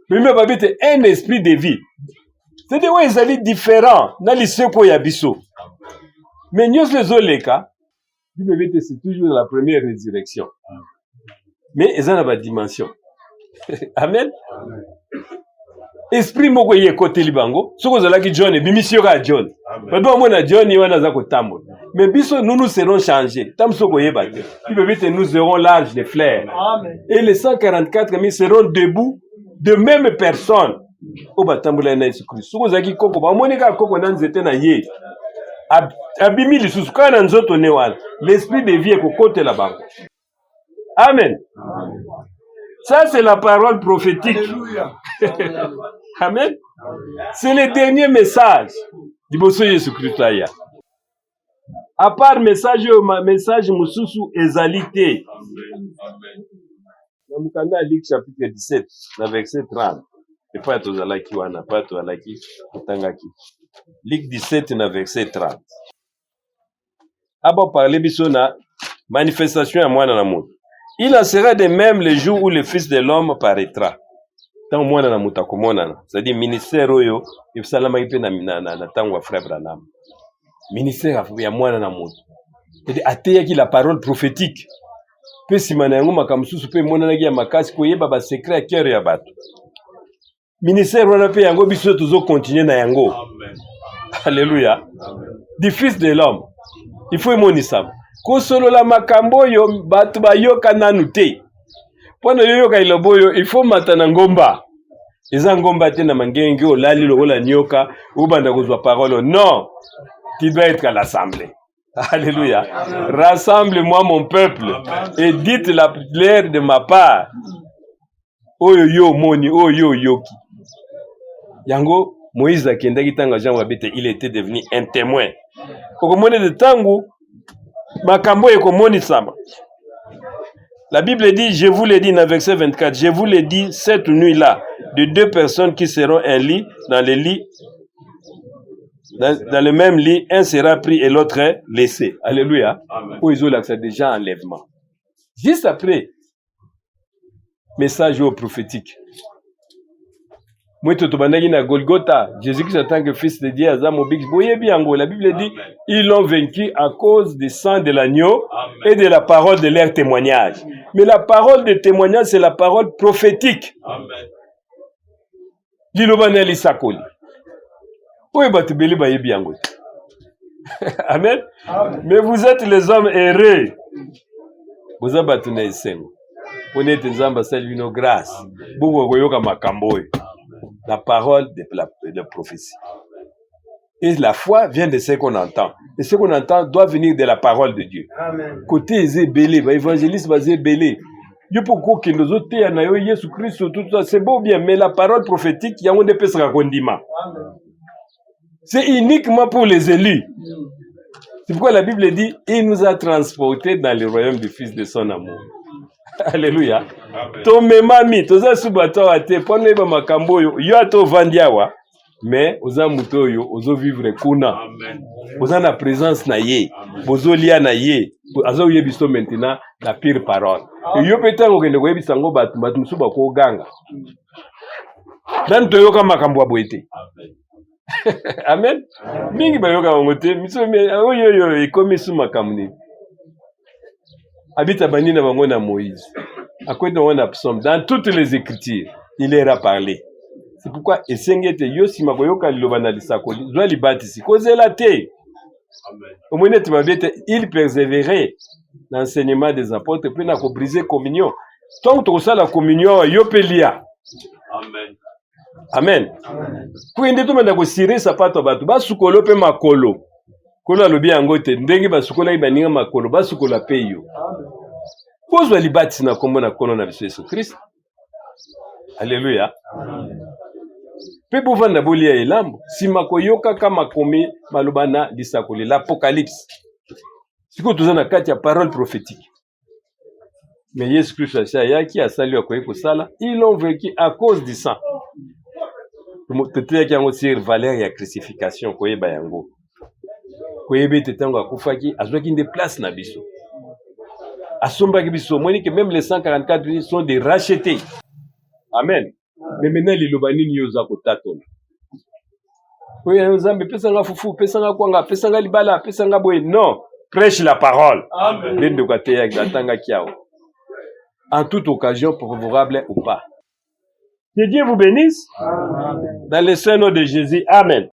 Mime babi te un esprit de vie, c'est-à-dire oyo ezali différent na liseko ya biso. Mais nyonso ezoleka, Bible ebi te c'est toujours la première résurrection, mais eza na badimension. Amen. Esprit moko eye ekoteli bango. Soki ozalaki John, ebimisi yo kaka John. Amen. Bato bamona John ye wana aza kotambola. Mais biso, nous, nous serons changés. Ntango soki koyeba te, Bible ebi te nous aurons l'âge de fleurs. Amen. Et les 144 000 seront debout, de même personnes oyo batambolaki na Yesu Kristo. Soki ozalaki koko, bamoni kaka koko na nzete na ye. Abimi lisusu kaka na nzoto ne wana. L'esprit de vie ekokotela bango. Amen. Ça, c'est la parole prophétique. Alléluia. Amen. C'est le dernier message liboso Yesu Kristo aya. À part message oyo, message mosusu ezali te. Amen. Na mokanda ya Luc chapitre 17 na verset 30, epai tozalaki wana, epai tozalaki totangaki Luc 17 na verset 30, abaparle biso na manifestation ya mwana na moto: "Il en sera de même le jour où le Fils de l'homme paraîtra." Ntango mwana na moto akomonana, c'est-à-dire ministère oyo esalamaki mpe na ntango ya frère Branham, ministère ya mwana na moto, c'est-à-dire ateyaki la parole prophétique, mpe nsima na yango makambo mosusu mpe emonanaki ya makasi, koyeba basecret ya cœur ya bato. Ministère wana mpe yango biso tozokontinue na yango. Amen. Alléluia. Amen. Du Fils de l'homme, il faut emonisama kosolola makambo oyo bato bayoka nanu te. Mpo na yoyoka liloba oyo, il faut mata na ngomba. Eza ngomba te na mangenge olali lokola nioka, obanda kozwa parole. Non, tu dois être à l'assemblée. Alléluia. "Rassemble-moi mon peuple et dites la prière de ma part." Oyo yo omoni, oyo yo oyoki yango. Moïse akendaki ntango Jean Babete, il était devenu un témoin. Okomona ete ntango makambo oyo ekomonisama, la Bible dit, je vous le dis, dans verset 24: "Je vous le dis, cette nuit-là, de deux personnes qui seront un lit, dans le lit, dans le même lit, un sera pris et l'autre est laissé." Alléluia. Amen. Oyo ezolakisa déjà enlèvement. Juste après, Message oyo prophétique. Mweto tobandaki na Golgotha, Jésus-Christ en tant que fils de Dieu aza mobikisi. Boyebi yango, la Bible dit, ils l'ont vaincu à cause du sang de l'agneau et de la parole de leur témoignage. Mais la parole de témoignage, c'est la parole prophétique. Amen. Liloba na lisakoli. Oyo bato ebele bayebi yango te. Amen. Mais vous êtes les hommes heureux. Boza bato na esengo. Mpona ete Nzambe asali bino grâce. Bokoka koyoka makambo oyo. La parole de prophétie. Et la foi vient de ce qu'on entend. Et ce qu'on entend doit venir de la parole de Dieu. Amen. Côté eza ebele, ba évangéliste baza ebele. Yo mpo kokende ozoteya na yo Yesu Kristo, tout ça, c'est beau bien, mais la parole prophétique, yango nde epesaka kondima. Amen. C'est uniquement pour les élus. C'est pourquoi la Bible dit, il nous a transportés dans le royaume du Fils de son amour. Alléluia. Amen. Tomemami, toza su bato awa te, mpo noyeba makambo oyo, yo ata ovandi awa, mais oza moto oyo ozovivre kuna. Amen. Oza na présence na ye, bozolia na ye, azoyebi biso maintenant la pure parole. Yo mpe ntango okende koyebisa yango bato, bato mosusu bakoganga. Nani toyoka makambo ya boye te. Amen. Amen. Mingi bayoka yango te, miso oyo oyo ekomi su makambo nini. Abita bandi na bango na Moïse, akweti bango na psaume, dans toutes les écritures il leur a parlé. C'est pourquoi esengi ete yo nsima koyoka liloba na lisakoli, zwa libatisi, kozela te. Amen. Omoni ete babi ete il persévérait na enseignement des apôtres mpe na kobrise communion. Ntango tokosala communion awa, yo mpe lia. Amen. Amen. Kuende tobanda kosire sapato ya bato, basukolo mpe makolo. Nkolo alobi yango te, ndenge basukolaki baninga makolo, basukola mpe yo. Bozwa libatisi na nkombo na Nkolo na biso Yesu Kristo. Alleluya. Mpe bovanda bolia elambo, nsima koyokaka makomi maloba na lisakoli, l'Apocalypse. Sikoyo toza na kati ya parole prophétique. Mais Yesu Kristo asi ayaki, asali oyo akoki kosala. Ils l'ont vaincu à cause du sang. Toteyaki yango sur valeur ya crucifixion, koyeba yango. Koyeba ete ntango akufaki, azwaki nde place na biso. Asombaki biso. Omoni que même les 144 000 sont des rachetés. Amen. Mais maintenant liloba nini yo oza kotatola? Oyo Nzambe, pesanga fufu, pesanga kwanga, pesanga libala, pesanga boye. Non, prêche la parole. Amen. Nde ndeko ateyaki, atangaki awa. En toute occasion, favorable ou pas. Que Dieu vous bénisse. Amen. Dans le saint nom de Jésus. Amen.